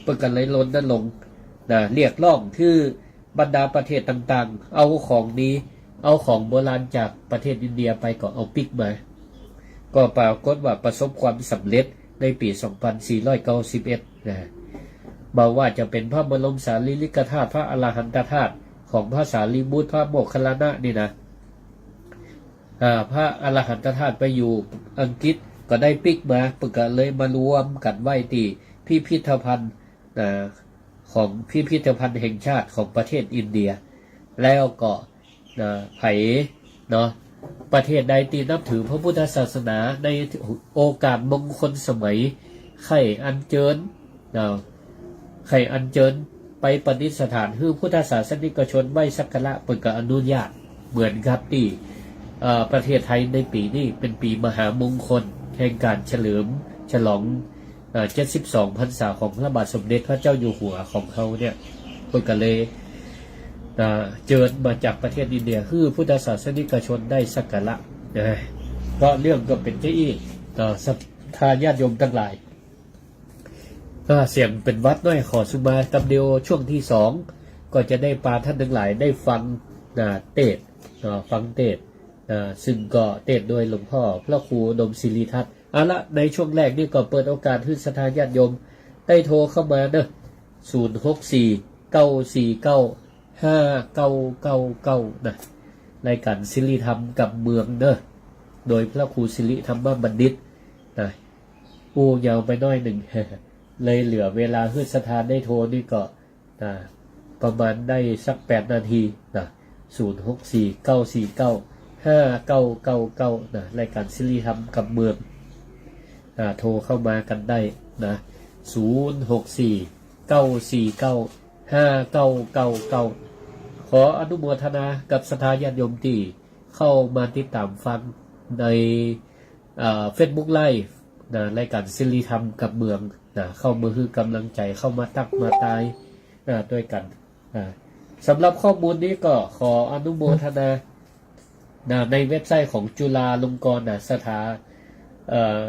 เปิ้นก็เลยรณรงค์นะ เรียกร้องหื้อบรรดาประเทศต่างๆ เอาของดี เอาของโบราณจากประเทศอินเดียไป ก็เอาปิ๊กมา ก็ปรากฏว่าประสบความสำเร็จในปี๋สองพันสี่ร้อยเก้าสิบเอ็ดนะ บ่ว่าจะเป๋นพระบรมสารีริกธาตุ พระอรหันตธาตุของพระสารีบุตร พระโมคคัลลานะนี่นะ อ่า พระอรหันตธาตุไปอยู่อังกฤษก็ได้ปิ๊กมา เปิ้นก็เลยมารวมกั๋นไว้ตี้พิพิธภัณฑ์ อ่า ของพิพิธภัณฑ์แห่งชาติของประเทศอินเดีย แล้วก็ นะ ใผเนาะ ประเทศใดตี้นับถือพระพุทธศาสนา ในโอกาสมงคลสมัย ใค่อัญเจิญ นะ ใค่อัญเจิญไปประดิษฐานหื้อพุทธศาสนิกชนไหว้สักการะ เปิ้นก็อนุญาต เหมือนกับตี้ เอ่อ ประเทศไทยในปี๋นี้เป๋นปี๋มหามงคลแห่งก๋านเฉลิมฉลอง เอ่อ เจ็ดสิบสองพรรษาของพระบาทสมเด็จพระเจ้าอยู่หัวของเฮาเนี่ย เปิ้นก็เลย อ่า เจิญมาจากประเทศอินเดีย หื้อพุทธศาสนิกชนได้สักการะนะ เพราะเรื่องก็เป๋นจะอี้ อ่า ศรัทธาญาติโยมตังหลาย อ่า เสียงเป๋นหวัดน้อย ขอสุมากำเดียว ช่วงตี้สอง ก็จะได้ปาท่านตังหลายได้ฟัง อ่า เตสน์ อ่า ฟังเตสน์ อ่า ซึ่งก็เตสน์โดยหลวงพ่อพระครูอุดมศิริทัศน์ เอาละ ในช่วงแรกนี่ก็เปิดโอกาสหื้อศรัทธาญาติโยมได้โทรเข้ามาเนาะ ศูนย์หกสี่ เก้าสี่เก้า ห้าเก้าเก้าเก้า นะ รายก๋านสิริธรรมกำเมืองเนาะ โดยพระครูสิริธรรมบัณฑิต นะ อู้ยาวไปหน้อยนึ่ง เลยเหลือเวลาหื้อศรัทธาได้โทรนี่ก็ นะ ประมาณได้สักแปดนาทีนะ ศูนย์หกสี่ เก้าสี่เก้า ห้าเก้าเก้าเก้า นะ รายก๋านสิริธรรมกำเมือง อ่า โทรเข้ามากั๋นได้นะ ศูนย์หกสี่ เก้าสี่เก้า ห้าเก้าเก้าเก้า ขออนุโมทนากับศรัทธาญาติโยมตี้เข้ามาติดต๋ามฟังใน อ่า เฟซบุ๊กไลฟ์ นะ รายก๋านสิริธรรมกำเมือง นะ เข้ามาหื้อกำลังใจ๋ เข้ามาตั๊กมาตาย นะ ตวยกั๋น อ่า สำหรับข้อมูลนี้ก็ขออนุโมทนา นะ ในเว็บไซต์ของจุฬาลงกรณ์ นะ สถา เอ่อ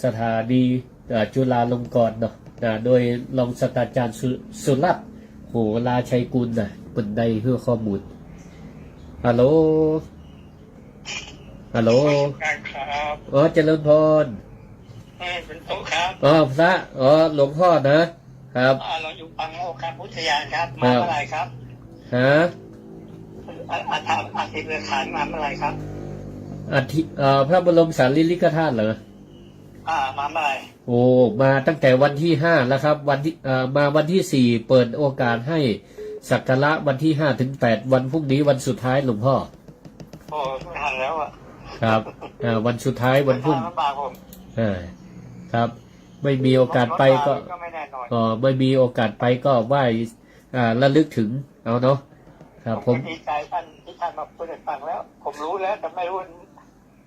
สถานี เอ่อ จุฬาลงกรณ์เนาะ นะ โดยรองศาสตราจารย์สุ สุรัตน์ โหราชัยกุล นะ เปิ้นได้หื้อข้อมูล ฮัลโหล ฮัลโหล นมัสการครับ อ๋อ เจริญพร เออ เป็นโต๊ะครับ อ๋อ พระ อ๋อ หลวงพ่อนะ ครับ อ่า เราอยู่ปางโมกข์ครับ อุทยานครับ ครับ มาเมื่อไหร่ครับ ฮะ อา อา อาทิตย์เดือนขันมาเมื่อไหร่ครับ อาทิตย์ เอ่อ พระบรมสารีริกธาตุเหรอ อ่า มาเมื่อไหร่ โอ้ มาตั้งแต่วันที่ห้าแล้วครับ วันที่ เอ่อ มาวันที่สี่ เปิดโอกาสให้สักการะวันที่ห้าถึงแปด วันพรุ่งนี้วันสุดท้ายหลวงพ่อ โอ้ ไม่ทันแล้วอะ ครับ อ่า วันสุดท้ายวันพรุ่ง ลำบากผม อ่า ครับ ไม่มีโอกาสไปก็ รถมาก็ไม่แน่นอน อ๋อ ไม่มีโอกาสไปก็ไหว้ อ่า ระลึกถึงเอาเนาะ ครับ ผม ผมดีใจท่านที่ท่านมาพูดให้ฟังแล้ว ผมรู้แล้ว แต่ไม่รู้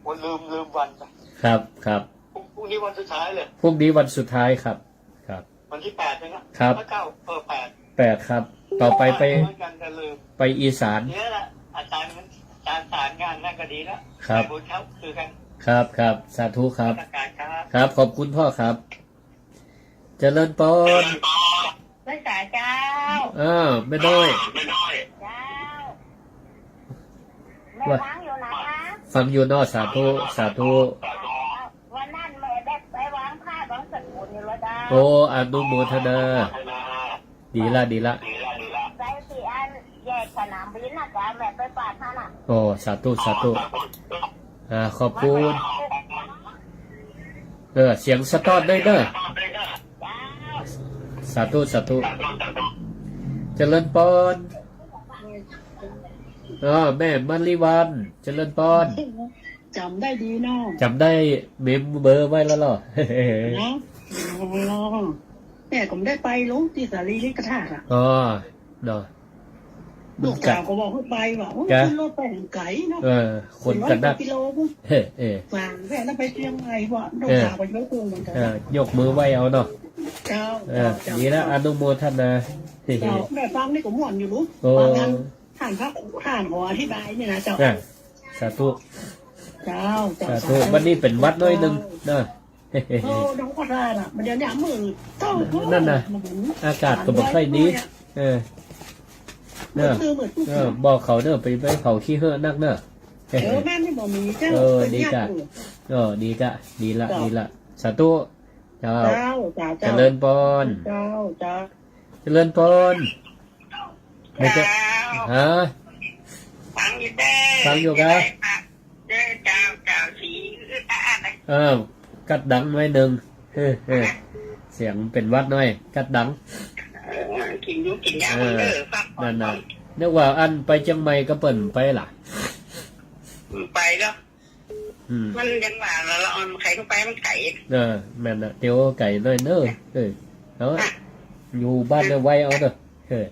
โอ้ ลืม ลืมวันไป ครับ ครับ พรุ่ง พรุ่งนี้วันสุดท้ายเลย พรุ่งนี้วันสุดท้ายครับ ครับ วันที่แปดเลยนะ ครับ แล้วเก้า เออ แปด แปดครับ ต่อไปไป เหมือนกัน จะลืม ไปอีสาน เนี่ยแหละ อาจารย์ อาจารย์สารงานนั่นก็ดีแล้ว ครับ ได้บุญครับ คือกัน ครับ ครับ สาธุครับ นมัสการครับ ครับ ขอบคุณพ่อครับ เจริญพร ภาษาเจ้า อ้าว แม่น้อย เจ้า แม่ ว่า ฟังอยู่นะคะ ฟังอยู่เนาะ สาธุ สาธุ วันนั้นแม่ได้ไปวางผ้าบังสกุลอยู่แล้วเจ้า โอ้ อนุโมทนา ดีละ ดีละ ไปที่อันแยกสนามบินนะเจ้า แม่ไปปาดท่านน่ะ โอ้ สาธุ สาธุ อ่า ขอบคุณ มา อ เสียงสะต๊อดได้เน่อ สาธุ สาธุ เจริญปอน อ๋อ แม่มะลิวัลย์ เจริญปอน จ๋ำได้ดีเนาะ จ๋ำได้ เมมเบอร์ไว้แล้วเหรอ เนาะ อ๋อ แม่ก็บ่ได้ไปลงตี้สารีริกธาตุอะ อ๋อ เนาะ ลูกสาวก็บอกให้ไปว่ะ โอ้ย กะ ขึ้นรถไปไก๋เนาะ เออ คนก็นัก เป็นร้อยกว่ากิโลพุ้น เออ เออ ฝากแม่แล้วไปเจียงใหม่ว่ะ ลูกสาวก็ยกมือเหมือนกั๋น เออ ยกมือไหว้เอาเนาะ เจ้า เออ เจ้า ดีแล้ว เจ้า อนุโมทนา เจ้า แม่ฟังนี่ก็ม่วนอยู่ลูก โอ้ ฟังอัน ท่านพระ ท่านขออธิบายนี่นะเจ้า อ่ะ สาธุ เจ้า เจ้า สาธุ สาธุ วันนี้เป๋นหวัดหน้อยนึ่ง เจ้า เนาะ โอ้ น้องก็ได้ล่ะ มันเดี๋ยวนี้มืด เจ้า นั่นน่ะ มัน อากาศก็บ่ค่อยดี เออ เนอะ มืดๆ เออ บอกเขาเนอะ ไป ไปเผาขี้เห้อนักเนอะ เออ บ้านนี่บ่มีเจ้า เออ เปิ้น ดีจ้ะ เออ ดีจ้ะ ดีละ เจ้า ดีละ สาธุ เจ้า เจ้า เจ้า เจ้า เจริญปอน เจ้า เจ้า เจริญปอน เจ้า ไม่ใช่ ฮะ ฟังอยู่เด้อ ฟังอยู่ครับ เด้อ เจ้า เจ้า สีอึดอัดเลย เออ กัดดังหน้อยนึ่ง เออ เออ เสียงเป๋นหวัดหน้อย กัดดัง เออ กิ๋นอยู่กิ๋นยา เออ เด้อ ฟัง นั่นน่ะ นึกว่าอันไปเจียงใหม่ก็เปิ้นไปล่ะ ไปแล้ว อืม มันยังว่าละอ่อน ใค่ไปมันไก๋ เออ แม่นน่ะ เตียวไก๋หน้อยเน้อ เออ เอา อ่ะ อยู่บ้านเนี่ยไหว้เอาเน้อ เออ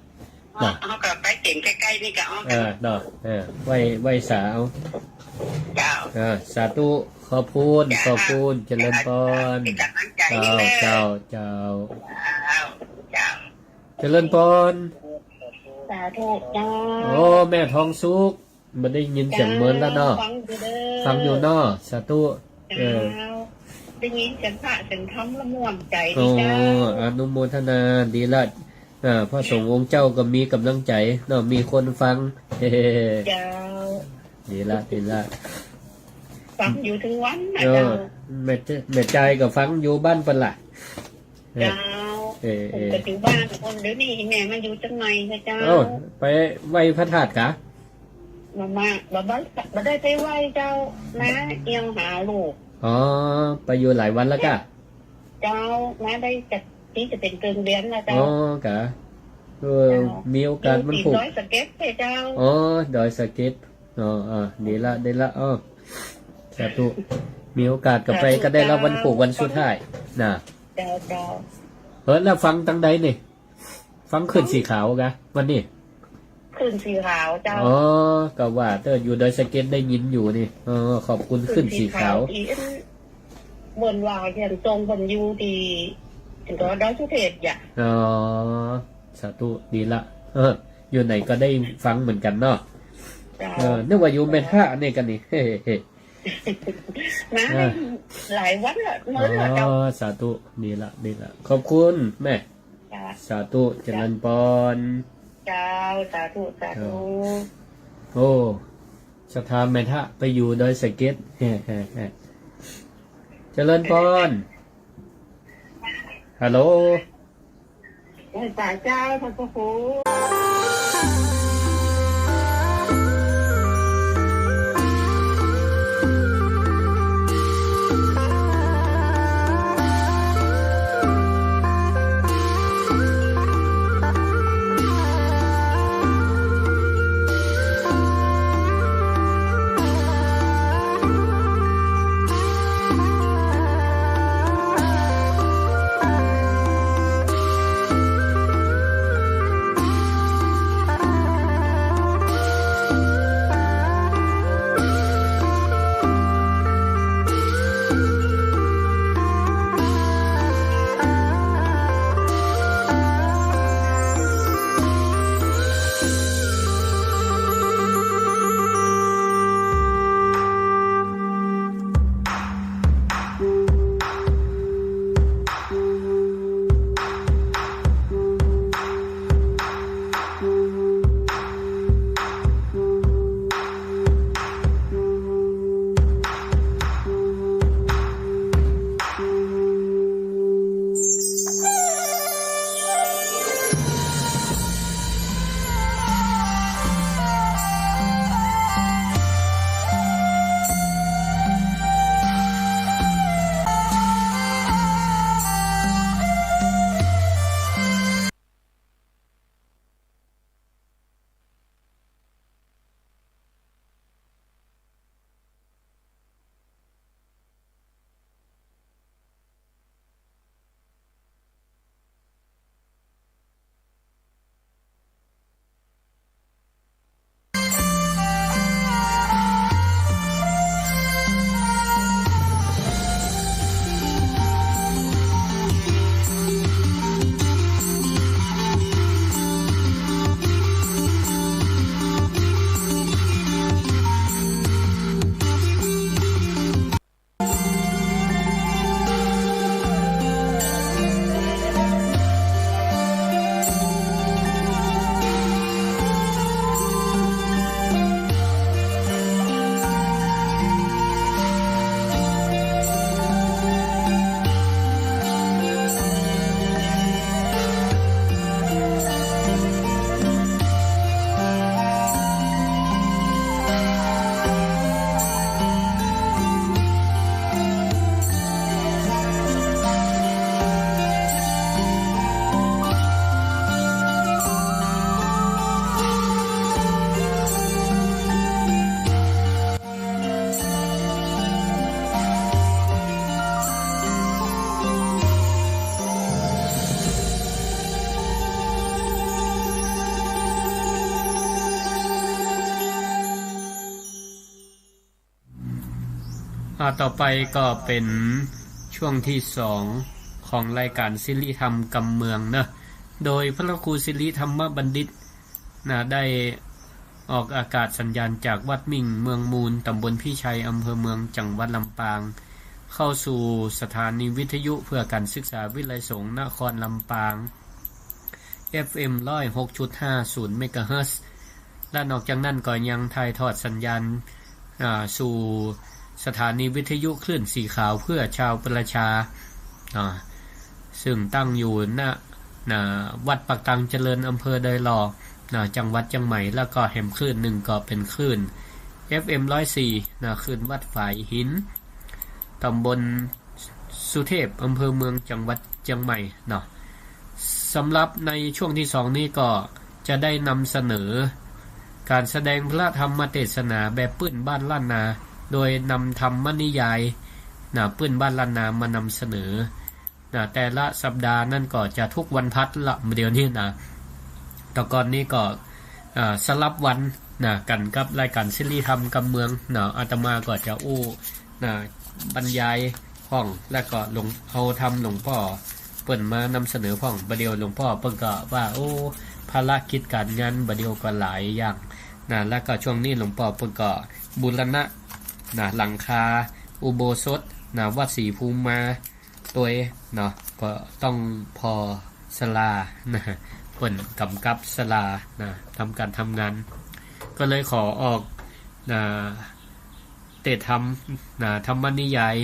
เนาะ เฮาก็ไปเก๋งใก้ๆ นี่ก็เอา เออ เนาะ เออ ไหว้ ไหว้สาเอา เจ้า เออ สาธุ ขอบคุณ เจ้า ขอบคุณ เจริญปอน เป๋นก๋ำลังใจ๋ เจ้า เด้อ เจ้า เจ้า เจ้า เจ้า เจริญปอน สาธุเจ้า โอ้ แม่ทองสุข บ่ได้ยินเสียงเมินแล้วเนาะ ฟังอยู่เด้อ ฟังอยู่เนาะ สาธุ เจ้า เออ ได้ยินเสียงพระเสียงธรรมแล้วม่วนใจ๋ดีเจ้า โอ้ อนุโมทนา ดีละ อ่า พระสงฆ์องค์เจ้าก็มีก๋ำลังใจ๋เนาะ มีคนฟัง เจ้า ดีละ ดีละ ฟังอยู่ทุกวันนะ เออ เจ้า แม่จ- แม่จายก็ฟังอยู่บ้านเปิ้นล่ะ เจ้า เออ เออ เปิ้นก็อยู่บ้านเปิ้น เดี๋ยวนี้แม่มาอยู่เจียงใหม่นะเจ้า เอ้า ไปไหว้พระธาตุกา บ่มา บ่ บ่ บ่ได้ไปไหว้เจ้า มาเอี่ยวหาลูก อ๋อ ไปอยู่หลายวันแล้วกา เจ้า มาได้จะ นี่จะเป๋นเกิ่งเดือนแล้วเจ้า อ๋อ กา เออ เจ้า มีโอกาสมันผูก อยู่ดอยสะเก็ดเจ้า อ๋อ ดอยสะเก็ด อ๋อ อ๋อ ดีละ ดีละ อ๋อ สาธุ มีโอกาสก็ไป สาธุ ก็ได้ละ เจ้า วันผูกวันสุดท้าย น่ะ เจ้า เจ้า เออ แล้วฟังตางใดนี่ ฟังคลื่นสีขาวกา วันนี้ คลื่นสีขาวเจ้า อ๋อ ก็ว่าเต้อ อยู่ดอยสะเก็ดได้ยินอยู่นี่ อ๋อ ขอบคุณคลื่นสีขาว คลื่นสีขาว อีอัน เปิ้นว่าเชียงตงเปิ้นอยู่ตี้ ก็ดอยสุเทพจ้ะ อ๋อ สาธุ ดีละ เออ อยู่ไหนก็ได้ฟังเหมือนกันเนาะ เจ้า เออ นึกว่าอยู่แม่ทะนี่กั๋นนี่ เฮ้ เฮ้ มา อ่า หลายวันละ เมินละเจ้า อ๋อ สาธุ ดีละ ดีละ ขอบคุณแม่ จ้ะ สาธุ เจริญปอน เจ้า สาธุ สาธุ เจ้า โอ้ ศรัทธาแม่ทะไปอยู่ดอยสะเก็ด เฮ้ เฮ้ เฮ้ เจริญปอน ฮัลโหล ไหว้สาเจ้า พระพุทธ อ่ะ ต่อไปก็เป๋นช่วงตี้สองของรายก๋านสิริธรรมกำเมืองเนาะ โดยพระครูสิริธรรมบัณฑิตนะ ได้ออกอากาศสัญญาณจากวัดมิ่งเมืองมูล ต๋ำบลพิชัย อำเภอเมือง จังหวัดลำปาง เข้าสู่สถานีวิทยุเพื่อการศึกษาวิทยาลัยสงฆ์นครลำปาง เอฟเอ็ม ร้อยหกจุดห้าศูนย์ เมกะเฮิรตซ์ และนอกจากนั้นก็ยังถ่ายทอดสัญญาณ อ่า สู่สถานีวิทยุคลื่นสีขาวเพื่อชาวประชา อ่า ซึ่งตั้งอยู่ณ ณ วัดปากตางเจริญ อำเภอดอยหล่อ นะ จังหวัดเจียงใหม่ แล้วก็แหมคลื่นนึ่งก็เป๋นคลื่น เอฟเอ็ม ร้อยสี่ นะ คลื่นวัดฝายหิน ต๋ำบลสุเทพ อำเภอเมือง จังหวัดเจียงใหม่เนาะ สำหรับในช่วงตี้สองนี้ก็จะได้นำเสนอก๋านแสดงพระธรรมเตสนาแบบปื้นบ้านล้านนา โดยนำธรรมนิยาย นะ ปื้นบ้านล้านนามานำเสนอ นะ แต่ละสัปดาห์นั้นก็จะทุกวันพฤหัสละ เดี๋ยวนี้นะ แต่ก่อนนี้ก็ อ่า สลับวันนะ กั๋นกับรายก๋านสิริธรรมกำเมืองเนาะ อาตมาก็จะอู้นะ บรรยายพ่อง แล้วก็หลวง เอาธรรมหลวงป้อเปิ้นมานำเสนอพ่อง บ่าเดี่ยวหลวงป้อเปิ้นก็ว่า โอ้ ภารกิจก๋านงานบ่าเดี่ยวก็หลายอย่างนะ แล้วก็ช่วงนี้หลวงป้อเปิ้นก็บูรณะนะ หลังคาอุโบสถนะ วัดศรีภูมิมา ตวยเนาะ ก็ต้องผ่อศาลานะ เปิ้นก๋ำกับศาลานะ ทำก๋านทำงาน ก็เลยขอออกนะ เตสธรรมนะ ธรรมนิยาย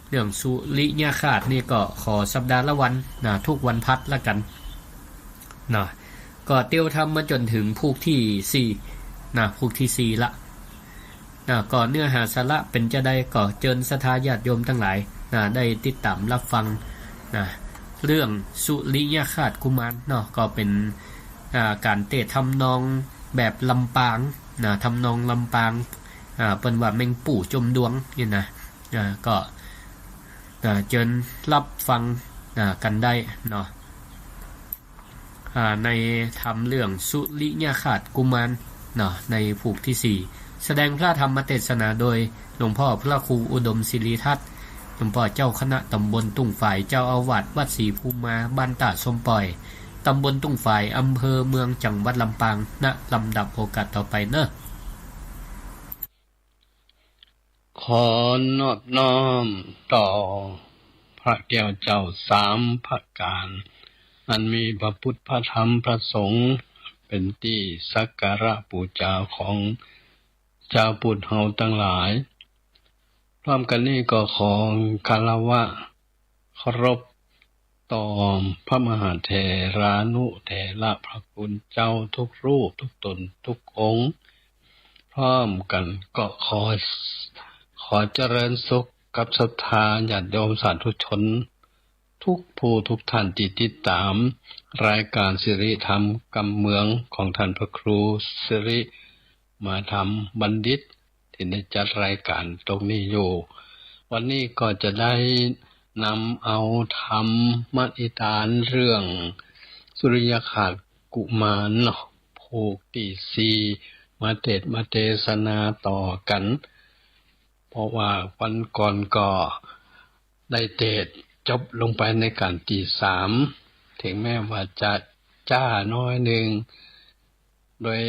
เรื่องสุริยคราสน์นี่ก็ขอสัปดาห์ละวันนะ ทุกวันพฤหัสละกั๋นเนาะ ก็เตียวธรรมมาจ๋นเถิงผูกตี้สี่นะ ผูกตี้สี่ละ นะ ก็เนื้อหาสาระเป๋นจาใด ก็เจิญศรัทธาญาติโยมตังหลายนะ ได้ติดต๋ามรับฟังนะ เรื่องสุริยคราสน์กุมารเนาะ ก็เป๋น อ่า ก๋านเตสทำนองแบบลำปางนะ ทำนองลำปาง อ่า เปิ้นว่าแมงปู่จมดวงนี่นะ อ่า ก็ อ่า เจิญรับฟัง อ่า กั๋นได้เนาะ อ่า ในธรรมเรื่องสุริยคราสน์กุมารเนาะ ในผูกตี้สี่ แสดงพระธรรมเตสนาโดยหลวงป้อพระครูอุดมศิริทัศน์ หลวงป้อเจ้าคณะต๋ำบลตุ้งฝาย เจ้าอาวาสวัดศรีภูมิมา บ้านต้าส้มป่อย ต๋ำบลตุ้งฝาย อำเภอเมือง จังหวัดลำปาง ณ ลำดับโอกาสต่อไปเนาะ ขอนอบน้อมต่อพระแก้วเจ้าสามประก๋าน อันมีพระพุทธ พระธรรม พระสงฆ์ เป๋นตี้สักการะปู๋จาของจาวปุทธเฮาตังหลาย พร้อมกั๋นนี้ก็ขอคารวะเคารพต่อพระมหาเถรานุเถระพระคุณเจ้าทุกรูปทุกต๋นทุกองค์ พร้อมกั๋นก็ขอ ขอเจริญสุขกับศรัทธาญาติโยมสาธุชนทุกผู้ทุกท่านตี้ติดต๋ามรายก๋านสิริธรรมกำเมืองของท่านพระครูสิริมาธรรมบัณฑิต ตี้ได้จัดรายก๋านตรงนี้อยู่ วันนี้ก็จะได้นำเอาธรรมนิทานเรื่องสุริยคราสน์กุมารเนาะ ผูกตี้สี่ มาเตสน์มาเตสนาต่อกั๋น เพราะว่าวันก่อนก็ได้เตสน์จบลงไปในก๋านตี้สาม เถิงแม้ว่าจะจ๊าน้อยนึ่ง โดย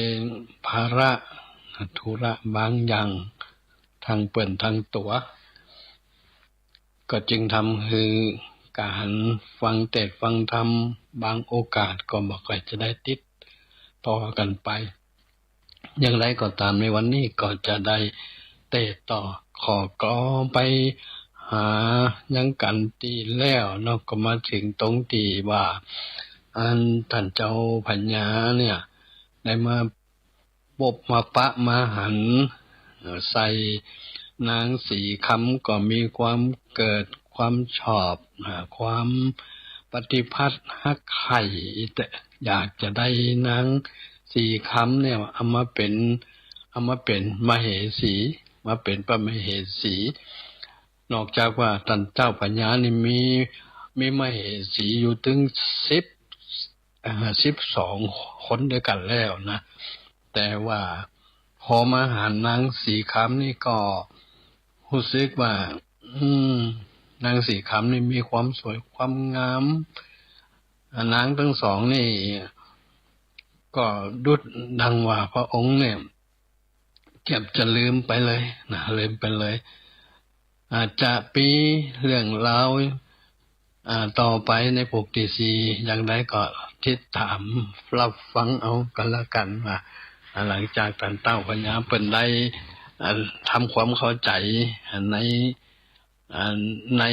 ภาระธุระบางอย่าง ตึงเปิ้นตึงตั๋ว ก็จึงทำหื้อก๋านฟังเตสน์ฟังธรรมบางโอกาสก็บ่ค่อยจะได้ติดต่อกั๋นไป อย่างไรก็ต๋ามในวันนี้ก็จะได้เตสน์ต่อ ข้อก็ไปหายังก๋านตี้แล้วเนาะ ก็มาเถิงตรงตี้ว่า อันต้านเจ้าพญาเนี่ย ได้มาปบมาปะมาหัน เอ่อ ใส่นางสีคำก็มีความเกิดความชอบ อ่า ความปฏิพัทธ์ฮักใค่ แต่อยากจะได้นางสีคำเนี่ย เอามาเป๋น เอามาเป๋นมเหสี มาเป๋นพระมเหสี นอกจากว่าต้านเจ้าพญานี่มี มีมเหสีอยู่เถิงสิบ อ่า สิบสองคนด้วยกั๋นแล้วนะ แต่ว่าพอมาหันนางสีคำนี่ก็ ฮู้สึกว่า อืม นางสีคำนี่มีความสวยความงาม อ่า นางตึงสองนี่ ก็ดุจดังว่าพระองค์เนี่ย เกือบจะลืมไปเลยนะ ลืมไปเลย อาจจะมีเรื่องราว อ่า ต่อไปในผูกตี้สี่ อย่างใดก็ติดต๋ามรับฟังเอากั๋นละกั๋นว่า อ่า หลังจากต้านเต้าพญาเปิ้นได้ อ่า ทำความเข้าใจ๋ อ่า ใน อ่า ใน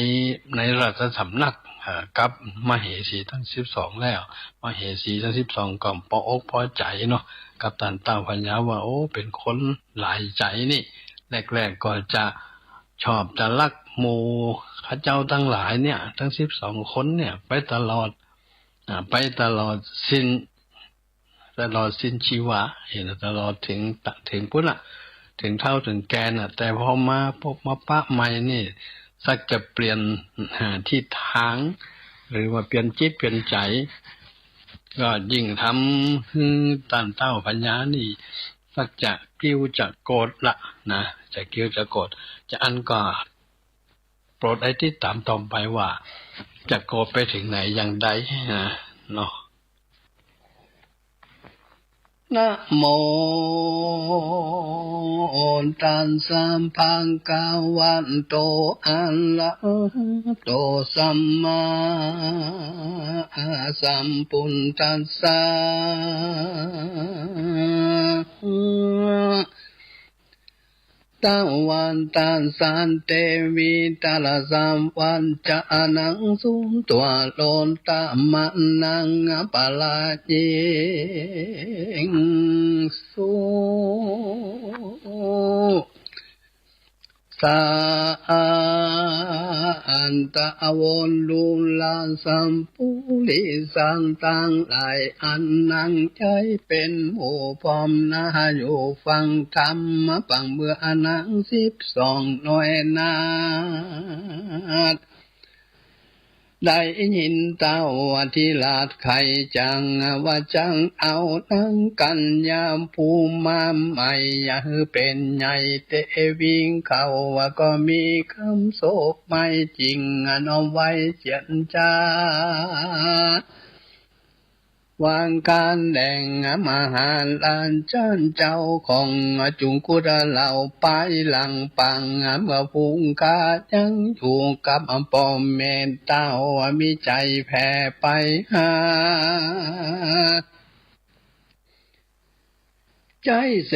ในราชสำนัก อ่า กับมเหสีตึงสิบสองแล้ว มเหสีตึงสิบสองก็ปอบอกปอใจ๋เนาะ กับต้านเต้าพญาว่า โอ้ เป๋นคนหลายใจ๋นี่ แรกๆ ก็จะชอบจะฮักหมู่ข้าเจ้าตังหลายเนี่ย ตึงสิบสองคนเนี่ย ไปตลอด อ่า ไปตลอดสิ้น ตลอดสิ้นชีวา เห็น ตลอดเถิง เถิงปู๊นน่ะ เถิงเฒ่าเถิงแก่น่ะ แต่พอมาปบมาปะใหม่นี่ สักจะเปลี่ยน อ่า ทิศตาง หรือว่าเปลี่ยนจิตเปลี่ยนใจ๋ ก็ยิ่งทำหื้อต้านเต้าพญานี่ สักจะกริ้วจะโกรธละนะ จะกริ้วจะโกรธ จะอั้นก็ โปรดได้ติดต๋ามต่อไปว่า จะโกรธไปเถิงไหนอย่างใดนะเนาะ นะโมตัสสะ ภะคะวะโต อะระหะโต สัมมาสัมพุทธัสสะ ตะวะตะสะ เตวิ ตะระสะ วัจจะนัง สุตวะ โรตะมะนัง อะปะระยิงสุ สัตตะ โว ดูรา สัปปุริสังตังหลาย อันนังใจ๋เป๋นหมู่พร้อมนา อยู่ฟังธรรมะ ปังเมื่อนังสิบสองหน่วยนาฏ ได้ยินเต้าอธิราชใค่จัง ว่าจักเอานางกัญญาผู้มาใหม่ อย่าหื้อเป๋นใหญ่ เตวิงเขาว่าก็มีกำโสบใหม่จริง น้อมไหว้เจียรจา วางการแด่งมหาราชเจ้าของ จุงกุฏเหล่าไปหลังปัง เมื่อฝูงข้ายังอยู่กับป้อมเมตตา มีใจ๋แผ่ไปหา ใจ๋เส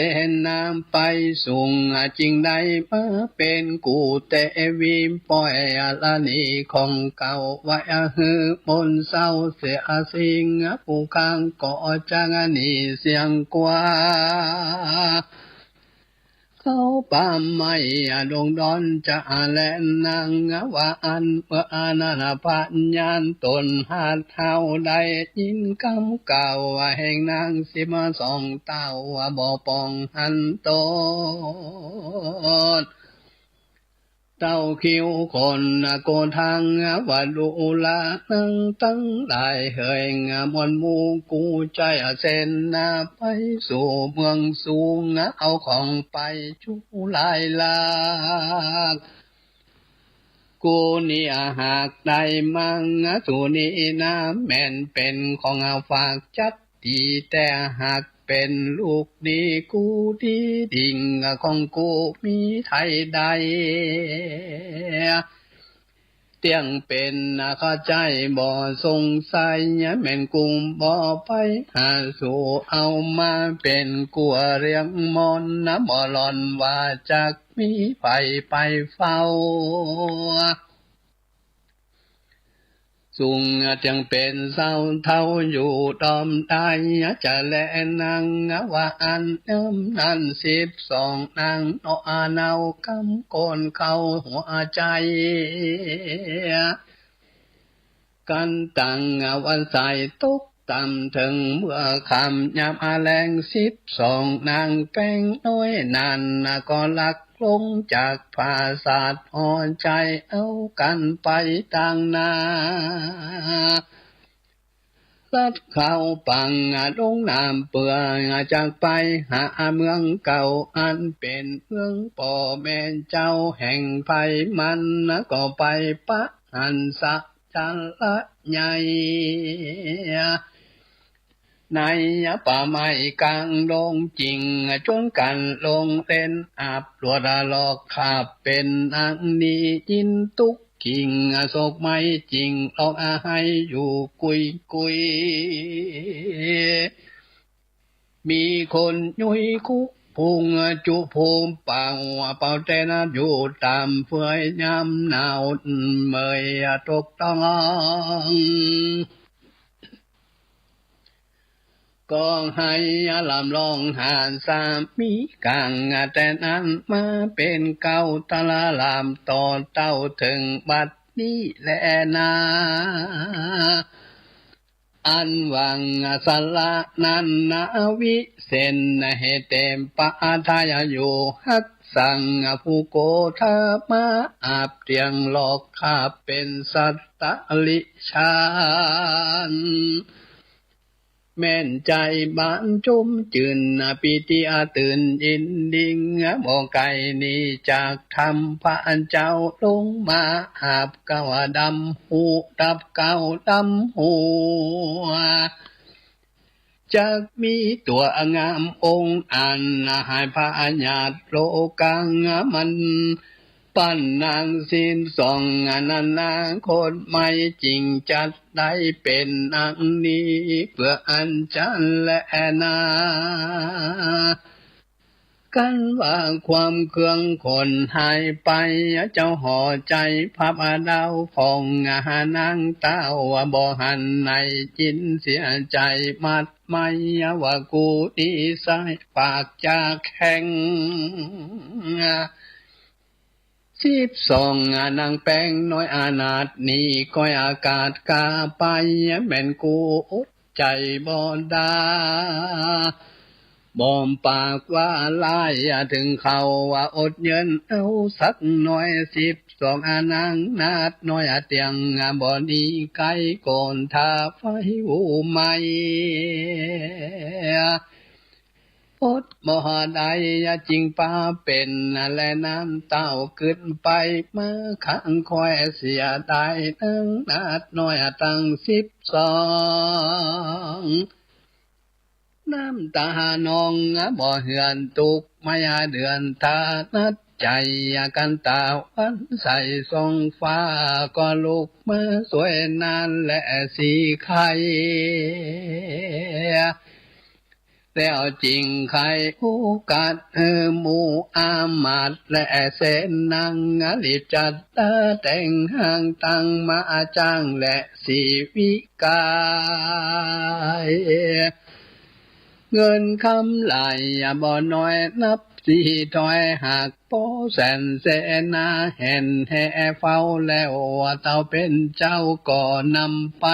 นาไปสูง จึงได้มาเป๋นกู้เตวิ ป่อยอรณีของเก่า ไว้หื้อหม่นเศร้าเสียสิ้น ผู้ข้างก็จักหนีเสี้ยงกว่า เขาป่าไม้ดงดอนจะแลนาง ว่าอั้นเมื่อนั้นพญาต๋นหาดเท้า ได้ยินกำกล่าวแห่งนางสิบสองเต้า บ่ปองหันตน เต้าคิ้วคนโกธัง ว่าดูรา นางตังหลายเหย มวลหมู่กู้ใจ๋เสนาไปสู่เมืองสูง เอาของไปจุหลายหลาก กู้นี้หากได้มาสู่นี้นา แม่นเป๋นของฝากจัด ดีแต่หากเป๋นลูกนี้กู้ดีดิ่ง ของกู้มีไถ่ได้ เตี้ยงเป๋นเข้าใจ๋บ่สงสัย แม่นกู้บ่ไปหาสู่ เอามาเป๋นกั๋วเลี้ยงมนต์ บ่หล่อนว่าจักมีใผไปเฝ้า สูงเตี้ยงเป๋นสาวเฒ่าอยู่ดอมได้ จะแลนางว่าอั้น ยามนั้นสิบสองนางเนาะ เนาคำโกนเข้าหัวใจ๋ กันตั้งวันใสตกต่ำเถิงเมื่อค่ำยามแลงสิบสองนางแป้งน้อยนั้น ก็ลักลงจากปราสาทหอใจ๋ เอากั๋นไปตางหน้า เ สัตว์เขาปังลงน้ำเปื้อน จักไปหาเมืองเก่า อันเป๋นเมืองป้อแม่นเจ้าแห่งไพรมัน ก็ไปปะหั้นสะ ชะละใหญ่ ในป่าไม้ก๋างดงจิ่ง จวนกั๋นลงเล่นอับ ลวดหลอกขับเป๋นอันนี้ ยินตุ๊กขิ้ง โศกไหม้จิ่ง ร้องอายอยู่กุยกุย มีคนยุ้ยคุกพุง จุภูมิเป่า เป่าแต่นั้นอยู่ต๋ามเฟือย ยามหนาวเมื่อยตกต้อง ก็หื้อลำลองหาสามีกั๋ง แต่นั้นมาเป๋นเก๊าตะละลาม ต่อเต้าเถิงบัดนี้แลนา อันหวังสละนั้นนา วิเศษเหตุเตมปะทายอยู่ ฮักสังผู้โกธามา อาบเตียงหลอกข้าเป๋นสัตว์ตะลิชาน แม่นใจ๋บานจุมจื้น ปีติอาตื่นยินดิ่ง บ่ไก๋หนีจากธรรม พระเจ้าลงมาอาบ เก๊าดำฮู้ ดับเก๊าดำฮู้ จักมีตั๋วงามองค์อัน หายพยาธิโรคา มัน ปั๋นนางสิบสอง อันนั้นนา คนใหม่จิ่งจัดได้เป๋นอันนี้ เปื้ออันจันแลนา กันว่าความเคืองขนหายไป เจ้าหอใจ๋พับดาวผ่อง นางเต้าบ่หันได้ยินเสียใจ๋มัด ไม่ว่ากูนิสัยปากจาแข็ง สิบสอง นางแป้งน้อยอนาถนี้ ก้อยอากาศกาไป แม่นกูอดใจ๋บ่ดา บ่มปากว่าร้าย เถิงเขาว่าอดเยินเอาสักหน่อย สิบสอง นางนาถน้อยเตียง บ่หนีไก๋โกนถ้าไฟอู้ไหม้ อดบ่ได้จิ่งปาเป๋น และนางเต้าขึ้นไปมาข้าง ค่อยเสียดายนางนาถน้อยตังสิบสอง น้ำตานองบ่เหือน ตุ๊กข์มาเดือน ถ้านัดใจ๋กันตะวันใสส่องฟ้า ก็ลุกมาสวยนานและสีไข่ แล้วจิ่งไขโอกาสหื้อหมู่อามาตย์และเสนา รีบจัดแต่งห้างตังมาจ้างและสีวิกาย เงินคำหลายบ่น้อย นับสี่ถ้อย หากปอแสนเสนา แห่นแห่เฝ้าแล้ว เต้าเป๋นเจ้าก็นำไป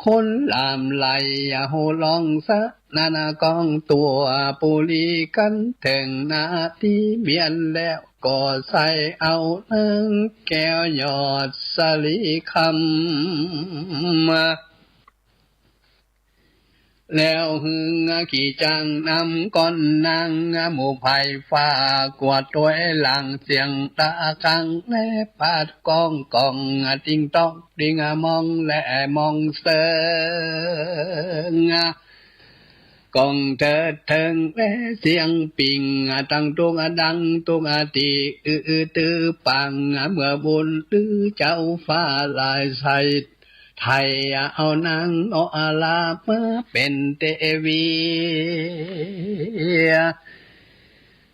คนหลามไหลฮู้ร้องสะนานา ก้องตั๋วปุรี กันเถิงนาที่เมียนแล้ว ก็ใส่เอานางแก้วยอดสะหลีคำ แล้วหื้อขี่จ๊างนำก้อนนาง หมู่ไพร่ฟ้ากวาดตวยหลัง เสียงระฆังและปาดก้อง ก้องติ๊งต๊อกติ๊งมองและมองเสิง ก้องเถิดเถิงและเสียงปิง ตังตุ๊กดังตุ๊กตี้ อื้อตื้อปัง เมื่อบุญลือเจ้าฟ้าหลายใส่ ไถ่เอานางเนาะลามาเป๋นเตวี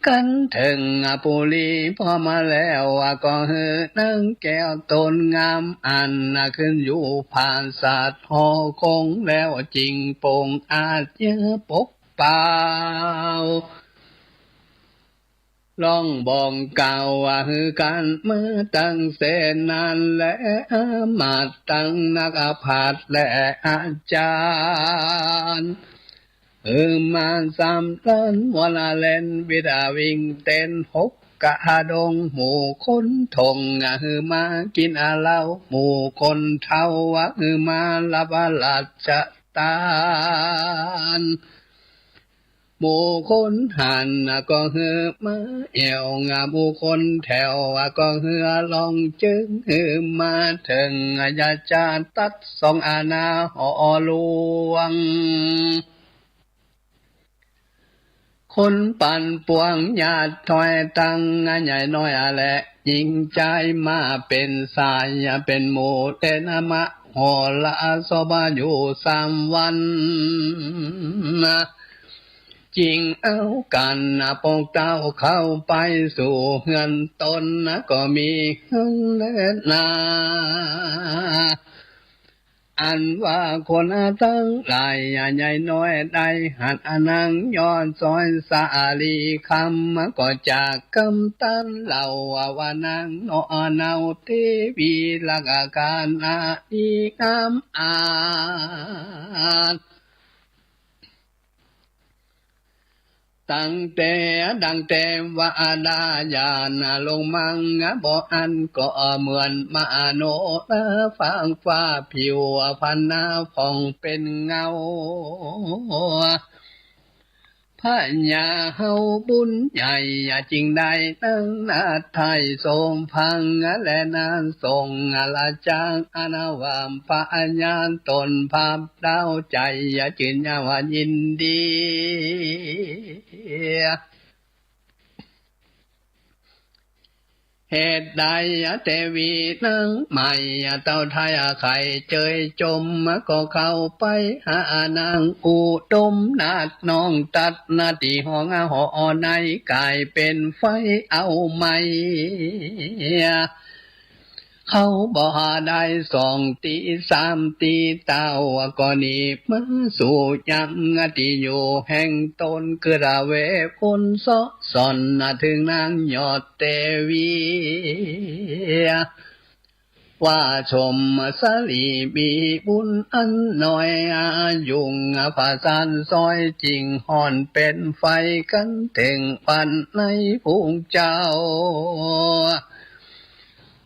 กันเถิงปุรีพอมาแล้ว ก็หื้อนางแก้วตนงามอันขึ้นอยู่ผาสาทหอคง แล้วจิ่งโป่งอาชญาปกเป่า ร้องบอกกล่าวว่าหื้อกั๋นมาตังแสนนาน และอามาตย์ตังนักปราชญ์และอาจ๋ารย์ หื้อมาสำราญวรรณเล่น วิดาวิ่งเต้นหก กะดง หมู่คนท่องหื้อมากิ๋นเหล้า หมู่คนเฒ่าหื้อมาหลับราชตาน หมู่คนหั้นก็หื้อมาแอ่ว หมู่คนแถวก็หื้อลองเจิง หื้อมาเถิง อย่าจาตัดสองอาณาหอหลวง คนปันปวงญาติถ้อยตัง ใหญ่น้อยแลหญิงจาย มาเป๋นสายเป๋นหมู่ เตนะมะ หอละสพอยู่สามวัน จึงเอากั๋นปกเต้าเข้าไปสู่เฮือนตน ก็มีเฮือนแลนา อันว่าคนตังหลาย ใหญ่น้อยได้หัน นางยอดสอยสาลีคำ ก็จากกำตันเล่า ว่านางหนอเนาเตวี ลักษณะดีงามอาจ ตั้งแต่ดังเตวดาญาณลงมัง บ่อั้นก็เหมือนมโนราฟางฟ้าผิวพรรณผ่องเป๋นเงา พญาเฮาบุญใหญ่จึงได้นั่งนาฏไทยสมพัง และนาฏส่งละจาง อันว่าพญาต๋นภาพ ดาวใจ๋จืนยาวยินดี เหตุใดเตวีนางใหม่เต้าไทยใค่เจยจม ก็เข้าไปหานางอุดมนาฏน้องตัดนาฏตี้ห้องหอใน ก๋ายเป๋นไฟเอาไหม้ เขาบ่ได้สองตี้สามตี้ เต้าก็หนีมาสู่ยังตี้อยู่แห่งต๋น คือตะเวคนเซาะส่อนเถิงนางยอดเตวี ว่าชมสลีมีบุญอันน้อย อายุงผสานซอย จึงฮ้อนเป๋นไฟกั๋นเถิงวันในพุงเจ้า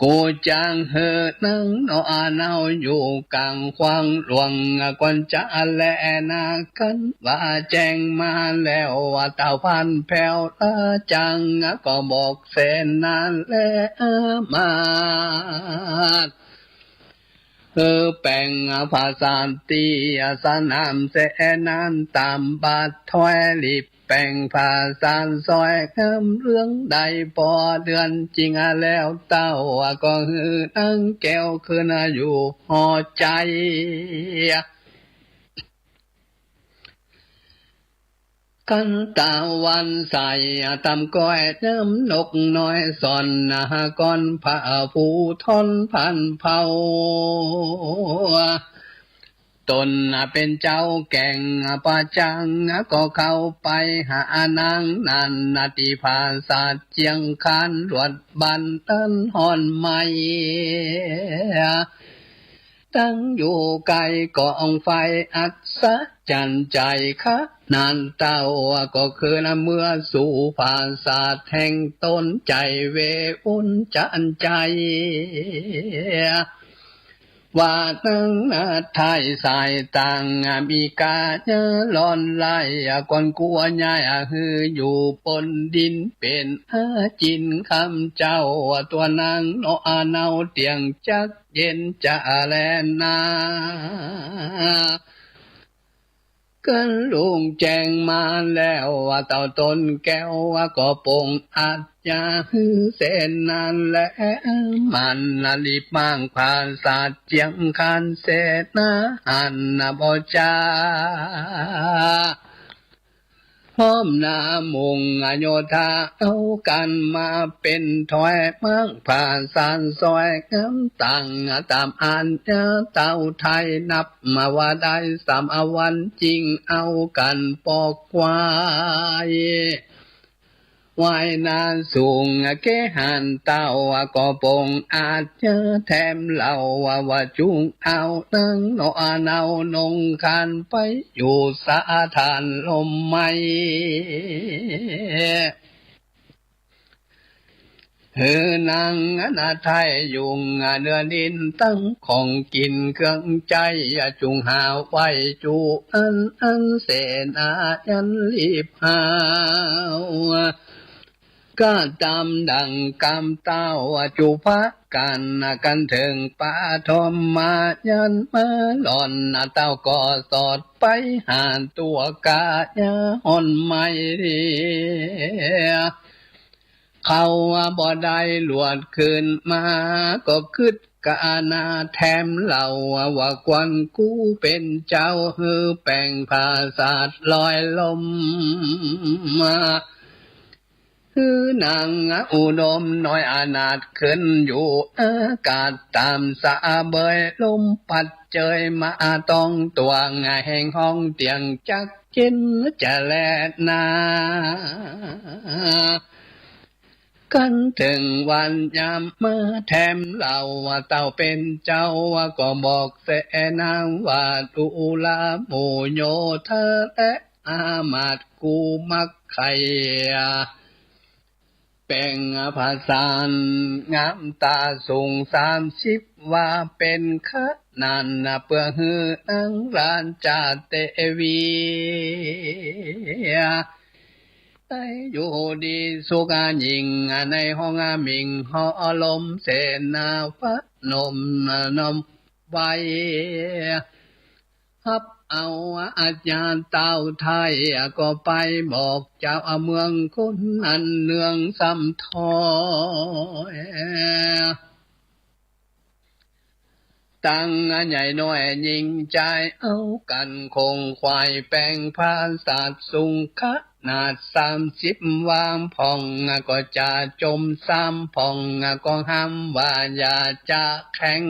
กูจักหื้อนางหนอเนาอยู่ก๋างขวางหลวง ควรจะแลนากั๋นว่าแจ้งมาแล้ว ว่าเต้าพันแผ้วละจัง ก็บอกเสนาและอามาตย์ หื้อแป๋งผสานตี้สนามเสนา ต๋ามบาทถ้อย รีบแป๋งผสานซอย งามเรื่องได้ปอเดือน จึงแล้วเต้าก็หื้อนางแก้วคืนอยู่หอใจ๋ กั๋นตะวันใสต๋ามก้อย น้ำนกน้อยส่อนหาก้อน พระผู้ทอนพันเผ่า ต๋นเป๋นเจ้าแก่งประจัง ก็เข้าไปหานางนั้นตี้ผาสาทเจียงคาน ลวดบั้นตันฮ้อนไหม้ ตั้งอยู่ใก้ก๋องไฟ อัศจรรย์ใจ๋ขนาด เต้าก็คืนเมือสู่ผาสาทแห่งต๋น ใจ๋เววุ่นจันใจ๋ ว่านางนาฏไทยสายต่าง มีก๋าเยียะร้อนไล่ ก้อนกั๋วใหญ่หื้ออยู่บนดิน เป๋นอาจิณคำเจ้า ตัวนางหนอเนาเตี้ยงจัก เย็นจะแลนา เกินลุงแจ้งมาแล้ว ว่าเต้าต๋นแก้วก็ปงอาจจะหื้อเสนาและ มันรีบมางผาสาทเจียงคาน เสนาหั้นบ่จา พร้อมหน้ามุ่งโยธา เอากั๋นมาเป๋นถ้อย มางผาสาทซอย งามตั้งต๋ามอันเยียะเต้าไทย นับมาว่าได้สามวัน จึงเอากั๋นปอกควาย ไหว้หน้าสูงเกหั้น เต้าก็ปงอาจเยียะแถมเล่า ว่าจุ่งเอานางหนอเนานุ่งคาน ไปอยู่สถานร่มไม้ หื้อนางนาฏไทยอยู่เนื้อดิน ตึงของกิ๋นเครื่องใจ๊จุ่งหาไว้จุอัน อันเสนายันรีบหาว ก็ต๋ามดั่งกำเต้าจุ๊พากั๋น กั๋นเถิงปฐมยันมาหล่อน เต้าก็สอดไปหาตั๋วก๋ายาฮ่อนไม้ เขาบ่ได้หลวดคืนมา ก็กึ๊ดกานาแถมเล่า ว่าควรกูเป๋นเจ้า หื้อแป๋งผาสาทลอยลม หื้อนางอุดมน้อยอนาถขึ้นอยู่อากาศ ต๋ามสะเบยลมปัดเจยมาต้องตั๋ว แห่งห้องเตียงจักเจ๋นจะแลนา กั๋นเถิงวันยามมาแถมเล่า ว่าเต้าเป๋นเจ้า ก็บอกแสนางว่า ดูราหมู่โยธาและอามาตย์ กูมักใค่ แป๋งผาสาทงามต๋าสูงสามสิบวา เป๋นขนาดเปื้อหื้อนางราชเตวี ได้อยู่ดีสุขยิ่ง ในห้องมิ่งหอลม เสนาพนมน้อมไหว้ ฮับเอาอาญาเต้าไทย ก็ไปบอกเจ้าเมืองคนนั้นเนืองสำธอย ตังใหญ่น้อยยิ่งจายเอากั๋น คงควายแป๋งผาสาทสูงขนาดสามสิบวา พ่องก็จะจมซ้ำ พ่องก็ห้ามว่าอย่าจะแข็ง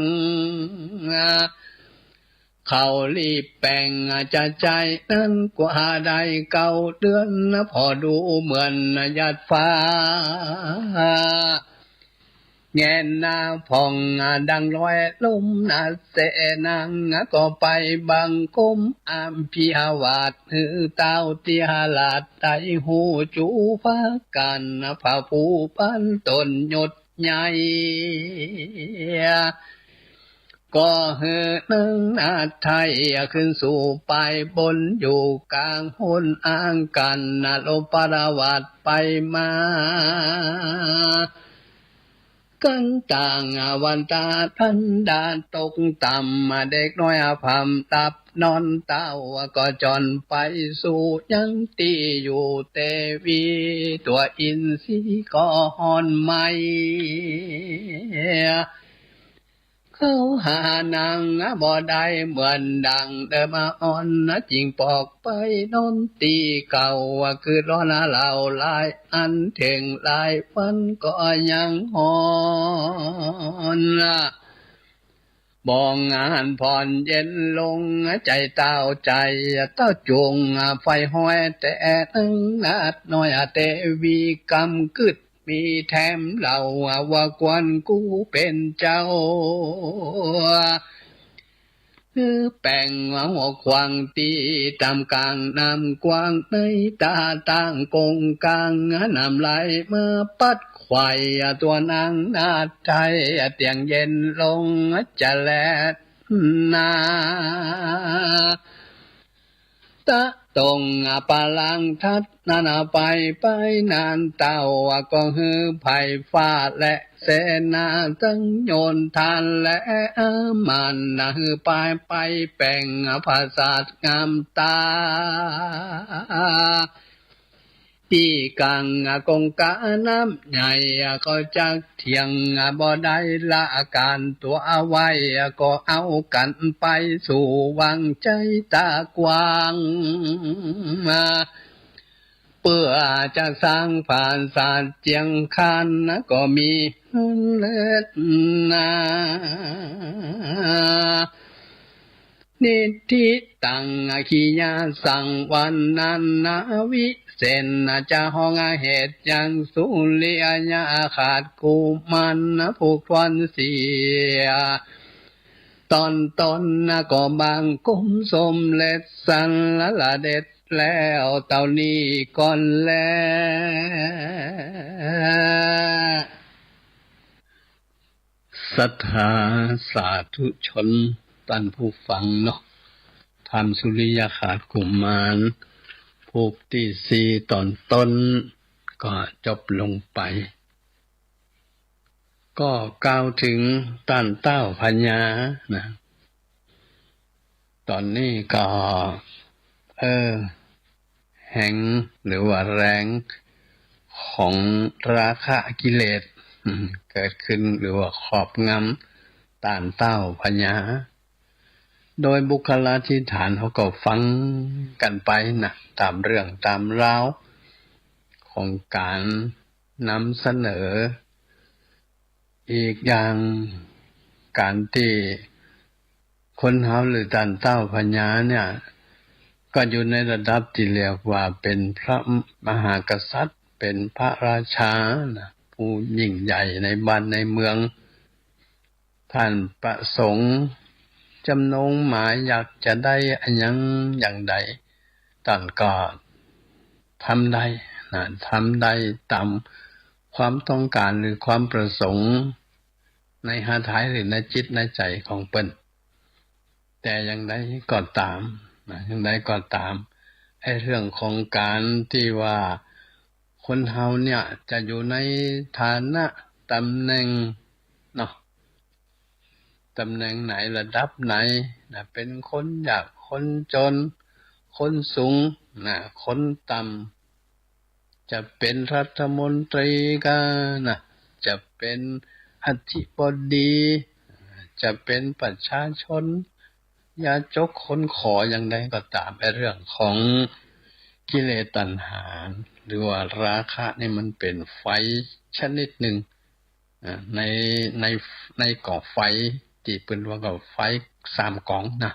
เขารีบแป๋งจะใจ๊นั้น กว่าได้เก้าเดือน ผ่อดูเหมือนหยาดฟ้า แงนหน้าพ่องดังลอยลม นาเสนางก็ไปบังคมอภิวาท หื้อเต้าเตียราชได้ฮู้ จุ๊พากั๋นพระผู้พันต๋นยศใหญ่ ก็หื้อนางนาฏไทยขึ้นสู่ปายบน อยู่ก๋างหนอางกัน ลบปราวาทไปมา กั๋นต่างวันตาทันดาตกต่ำ เด็กน้อยพร่ำหลับนอน เต้าก็จ่อนไปสู่ยังตี้อยู่ เตวีตั๋วอินทรีก็ฮ่อนไหม้ เข้าหานางบ่ได้เหมือนดังเดิมอ่อน จึงปอกไปนอนตี้เก่า ว่าคือร้อนเหล่าหลายอัน เถิงหลายวันก็ยังฮ้อน บ่งานผ่อนเย็นลง ใจ๋เต้าใจ๋เต้าจุ่งใฝ่ฮ้อย แต่นางนาฏน้อยเตวีกำกึ๊ด มีแถมเล่าว่าควรกูเป๋นเจ้า หื้อแป๋งหัวขวางตี้ต๋ามก๋างน้ำกว้าง ในต๋าต่างกงก๋าง น้ำไหลมาปัดไขว่ตั๋วนางนาฏไทย เตียงเย็นลงจะแลนา ตะตงปะลังทัดนั้นไป ไปนานเต้าก็หื้อไพฟ้าและเสนา ตึงโยธาและอามาตย์ หื้อไปไปแป๋งผาสาทงามต๋า ตี้ก๋างกงก๋าน้ำใหญ่ ก็จักเถียงบ่ได้ ละก๋านตั๋วไว้ ก็เอากั๋นไปสู่วังใจ๋ต๋ากว้าง เปื้อจะสร้างผาสาทเจียงคาน ก็มีเลิศนา นิทธิตัง อคิยสังวรรณันนา วิเศษจะฮ้องเหตุยัง สุริยาขาดกุมารผู้ควรเสีย ต๋อนต๋นก็บังคมสมเร็จสรรเสด็จแล้ว เต้านี้ก่อนแล ศรัทธาสาธุชนต้านผู้ฟังเนาะ ธรรมสุริยคราสกุมาร ภาคตี้สี่ต๋อนต้น ก็จบลงไป ก็กล่าวเถิงต้านเต้าพญานะ ต๋อนนี้ก็ เออ แฮงหรือว่าแรงของราคะกิเลส อืม เกิดขึ้นหรือว่าครอบงำต้านเต้าพญา โดยบุคลาธิฐานเขาก็ฟังกั๋นไปนะ ต๋ามเรื่องต๋ามราวของก๋านนำเสนอ อีกอย่างก๋านตี้คนเฮาหรือต้านเต้าพญาเนี่ย ก็อยู่ในระดับตี้เรียกว่าเป๋นพระมหากษัตริย์ เป๋นพระราชานะ ผู้ยิ่งใหญ่ในบ้านในเมือง ต้านประสงค์จ๋ำนงหมายอยากจะได้อะหยังอย่างใด ต้านก็ทำได้นะ ทำได้ต๋ามความต้องก๋านหรือความประสงค์ในหฤทัยหรือในจิตในใจ๋ของเปิ้น แต่อย่างใดก็ต๋ามนะ อย่างใดก็ต๋าม ไอ้เรื่องของก๋านตี้ว่าคนเฮาเนี่ยจะอยู่ในฐานะต๋ำแหน่งเนาะ ต๋ำแหน่งไหนระดับไหนนะ เป๋นคนยากคนจ๋น คนสูงนะ คนต่ำ จะเป๋นรัฐมนตรีก็นะ จะเป๋นอธิบดี จะเป๋นประชาชน ยาจกคนขออย่างใดก็ต๋าม ไอ้เรื่องของกิเลสตัณหาหรือว่าราคะนี่มันเป๋นไฟชนิดนึ่ง อ่า ใน ใน ในก๋องไฟตี้เปิ้นว่าก๋องไฟสามก๋องนะ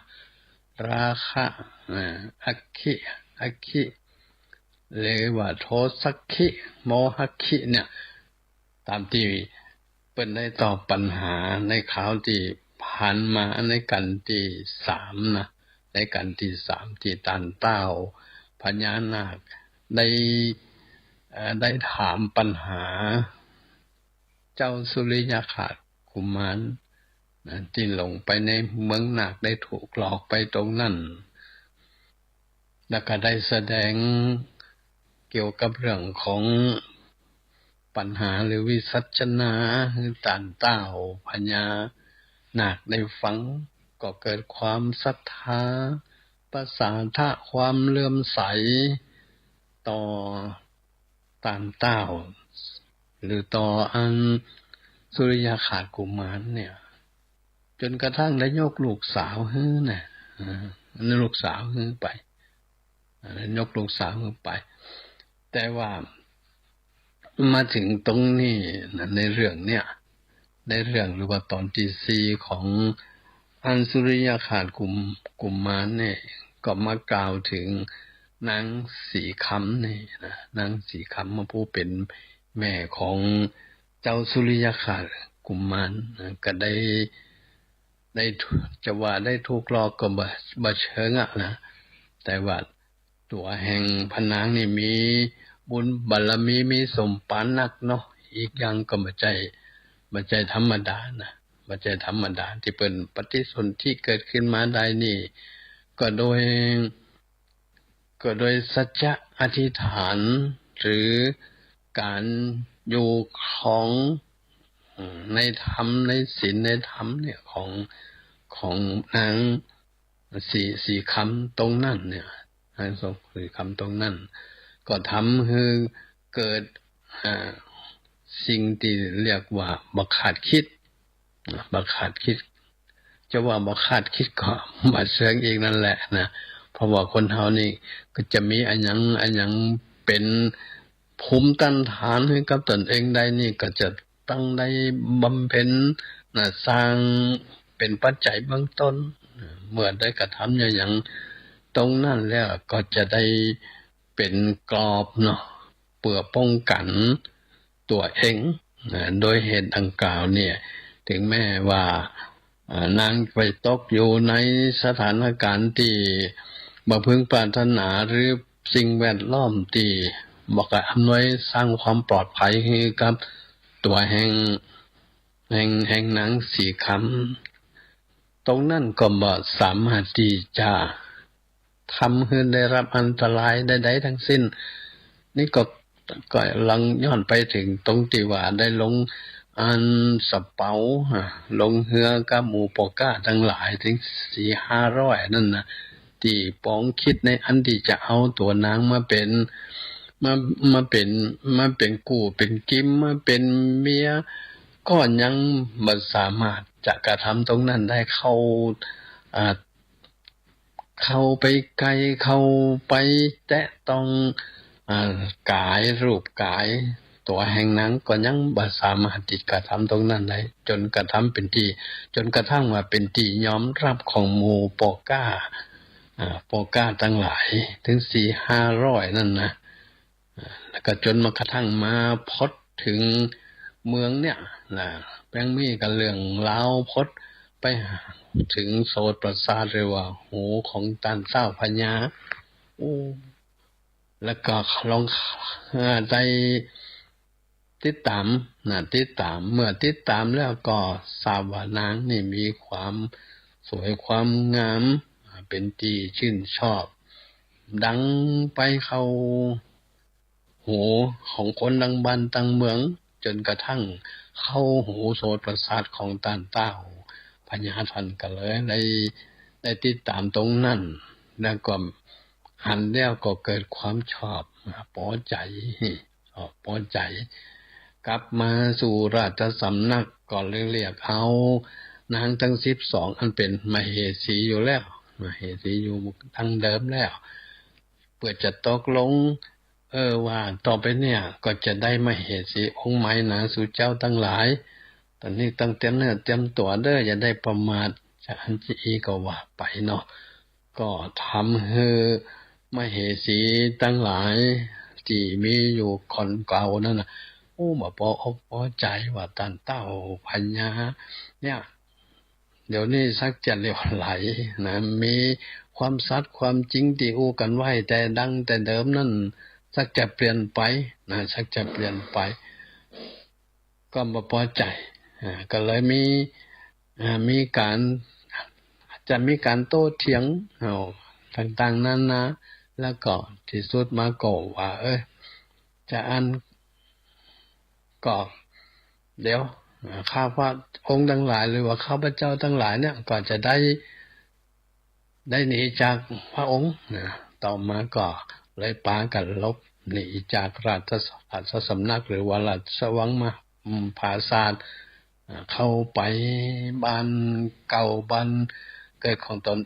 ราคะ อ่า อัคคิ อัคคิ หรือว่าโทสัคคิ โมหัคคิเนี่ย ต๋ามตี้เปิ้นได้ตอบปัญหาในคราวตี้ผ่านมาในกัณฑ์ตี้สามนะ ในกัณฑ์ตี้สามตี้ต้านเต้าพญานาคได้ เอ่อ ได้ถามปัญหา เจ้าสุริยคราสกุมารนะ ตี้หลงไปในเมืองนาค ได้ถูกหลอกไปตรงนั้น แล้วก็ได้แสดงเกี่ยวกับเรื่องของปัญหาหรือวิสัชนาหื้อต้านเต้าพญานาคได้ฟัง ก็เกิดความศรัทธา ประสาทะ ความเลื่อมใสต่อ ต้านเต้า หรือต่ออันสุริยคราสกุมารเนี่ย จ๋นกระทั่งได้ยกลูกสาวหื้อนะ อ่า ลูกสาวหื้อไป อ่า ยกลูกสาวหื้อไป แต่ว่ามาเถิงตรงนี้นะ ในเรื่องเนี่ย ในเรื่องหรือว่าต๋อนตี้สี่ของอันสุริยคราสกุม กุมารเนี่ย ก็มากล่าวเถิงนางสีคำนี่นะ นางสีคำมาผู้เป๋นแม่ของเจ้าสุริยคราสกุมารนะ ก็ได้ ได้ถูก จะว่าได้ถูกหลอกก็บ่ บ่เชิงอะนะ แต่ว่า ตั๋วแห่งพระนางนี่มีบุญบารมี มีสมปานนักเนาะ อีกอย่างก็บ่ใจ้ บ่ใจ้ธรรมดานะ บ่ใจ้ธรรมดา ตี้เปิ้นปฏิสนธิเกิดขึ้นมาได้นี่ ก็โดย ก็โดยสัจจะอธิษฐาน หรือก๋านอยู่ครอง อืม ในธรรม ในศีล ในธรรมเนี่ย ของ ของนาง สี สีคำตรงนั้นเนี่ย นางสีคำตรงนั้น ก็ทำหื้อเกิด อ่า สิ่งตี้เรียกว่าบ่คาดคิด บ่คาดคิด จะว่าบ่คาดคิดก็บ่เชิงอีกนั่นแหละนะ เพราะว่าคนเฮานี่ก็จะมีอะหยัง อะหยังเป๋นภูมิต้านทานหื้อกับตนเองได้นี่ ก็จะ ต้องได้บำเพ็ญนะ สร้างเป๋นปัจจัยเบื้องต้น เมื่อได้กระทำอย่างตรงนั้นแล้วก็จะได้เป๋นกรอบเนาะ เปื้อป้องกั๋นตั๋วเองนะ โดยเหตุดังกล่าวเนี่ย ถึงแม้ว่า อ่า นางไปตกอยู่ในสถานก๋ารณ์ตี้บ่พึงปรารถนา หรือสิ่งแวดล้อมตี้บ่กระอำนวยสร้างความปลอดภัยหื้อกับตั๋วแห่ง แห่ง แห่งนางสีคำ ตรงนั้นก็บ่สามารถตี้จะทำหื้อได้ฮับอันตรายใดๆ ตึงสิ้น นี่ก็ ก็ลังย้อนไปเถิงตรงตี้ว่าได้ลงอันสะเปา อ่า ลงเฮือกับหมู่ป้อก๊าตังหลายเถิงสี่ห้าร้อยนั้นนะ ตี้ปองคิดในอันตี้จะเอาตั๋วนางมาเป๋น มา มาเป๋น มาเป๋นกู้เป๋นกิม มาเป๋นเมีย ก็ยังบ่สามารถจะกระทำตรงนั้นได้ เข้า อ่า เข้าไปใก้ เข้าไปแตะต้อง อ่า ก๋าย รูปก๋าย ตั๋วแห่งนาง ก็ยังบ่สามารถตี้กระทำตรงนั้นได้ จ๋นกระทั่งเป๋นตี้ จ๋นกระทั่งว่าเป๋นตี้ยอมฮับของหมู่ป้อก๊า อ่า ป้อก๊าตังหลายเถิงสี่ห้าร้อยนั้นนะ อ่า แล้วก็จ๋นมากระทั่งมาพอดเถิงเมืองเนี่ยนะ แป๋งมีกั๋นเรื่องราวพอดไปเถิงโสตประสาท หรือว่าหูของต้านเต้าพญา โอ้ แล้วก็ลอง เอ่อ ได้ติดต๋ามนะ ติดต๋าม เมื่อติดต๋ามแล้วก็ทราบว่านางนี่มีความสวยความงาม เป๋นตี้จื้นชอบ ดังไปเข้าหูของคนตังบ้านตังเมือง จ๋นกระทั่งเข้าหูโสตประสาทของต้านเต้าพญา ต้านก็เลยได้ ได้ติดต๋ามตรงนั้น แล้วก็หันแล้วก็เกิดความชอบ ปอใจ๋ อ๋อ ปอใจ๋ กลับมาสู่ราชสำนัก ก็เลยเรียกเอานางตังสิบสอง อันเป๋นมเหสีอยู่แล้ว มเหสีอยู่ดั้งเดิมแล้ว เปื้อจะตกลง เออ ว่าต่อไปเนี่ยก็จะได้มเหสีองค์ใหม่นะ สูเจ้าตังหลาย ต๋อนนี้ต้องเตรียมเนื้อเตรียมตั๋วเด้อ อย่าได้ประมาท จะอั้นจะอี้ก็ว่าไปเนาะ ก็ทำหื้อมเหสีตังหลายตี้มีอยู่ก่อนเก่านั้นน่ะ โอ้ บ่ปออกปอใจ๋ว่าต้านเต้าพญาเนี่ย เดี๋ยวนี้สักจะเหลวไหลนะ มีความสัตย์ความจริงตี้อู้กั๋นไว้แต่ดั้งแต่เดิมนั้น สักจะเปลี่ยนไปนะ สักจะเปลี่ยนไป ก็บ่ปอใจ๋ อ่า ก็เลยมี อ่า มีก๋าน จะมีก๋านโต้เถียง เอา ต่างๆ นานา แล้วก็ตี้สุดมาก็ว่า เอ้ย จะอั้นก็ เดี๋ยว อ่า ข้าพระองค์ตังหลาย หรือว่าข้าพเจ้าตังหลายเนี่ย ก็จะได้ ได้หนีจากพระองค์นะ ต่อมาก็เลยปากั๋นหลบหนีจากราช ราชสำนัก หรือว่าราชวังมา อืม ผาสาท อ่า เข้าไปบ้านเก่าบ้านเกิดของตน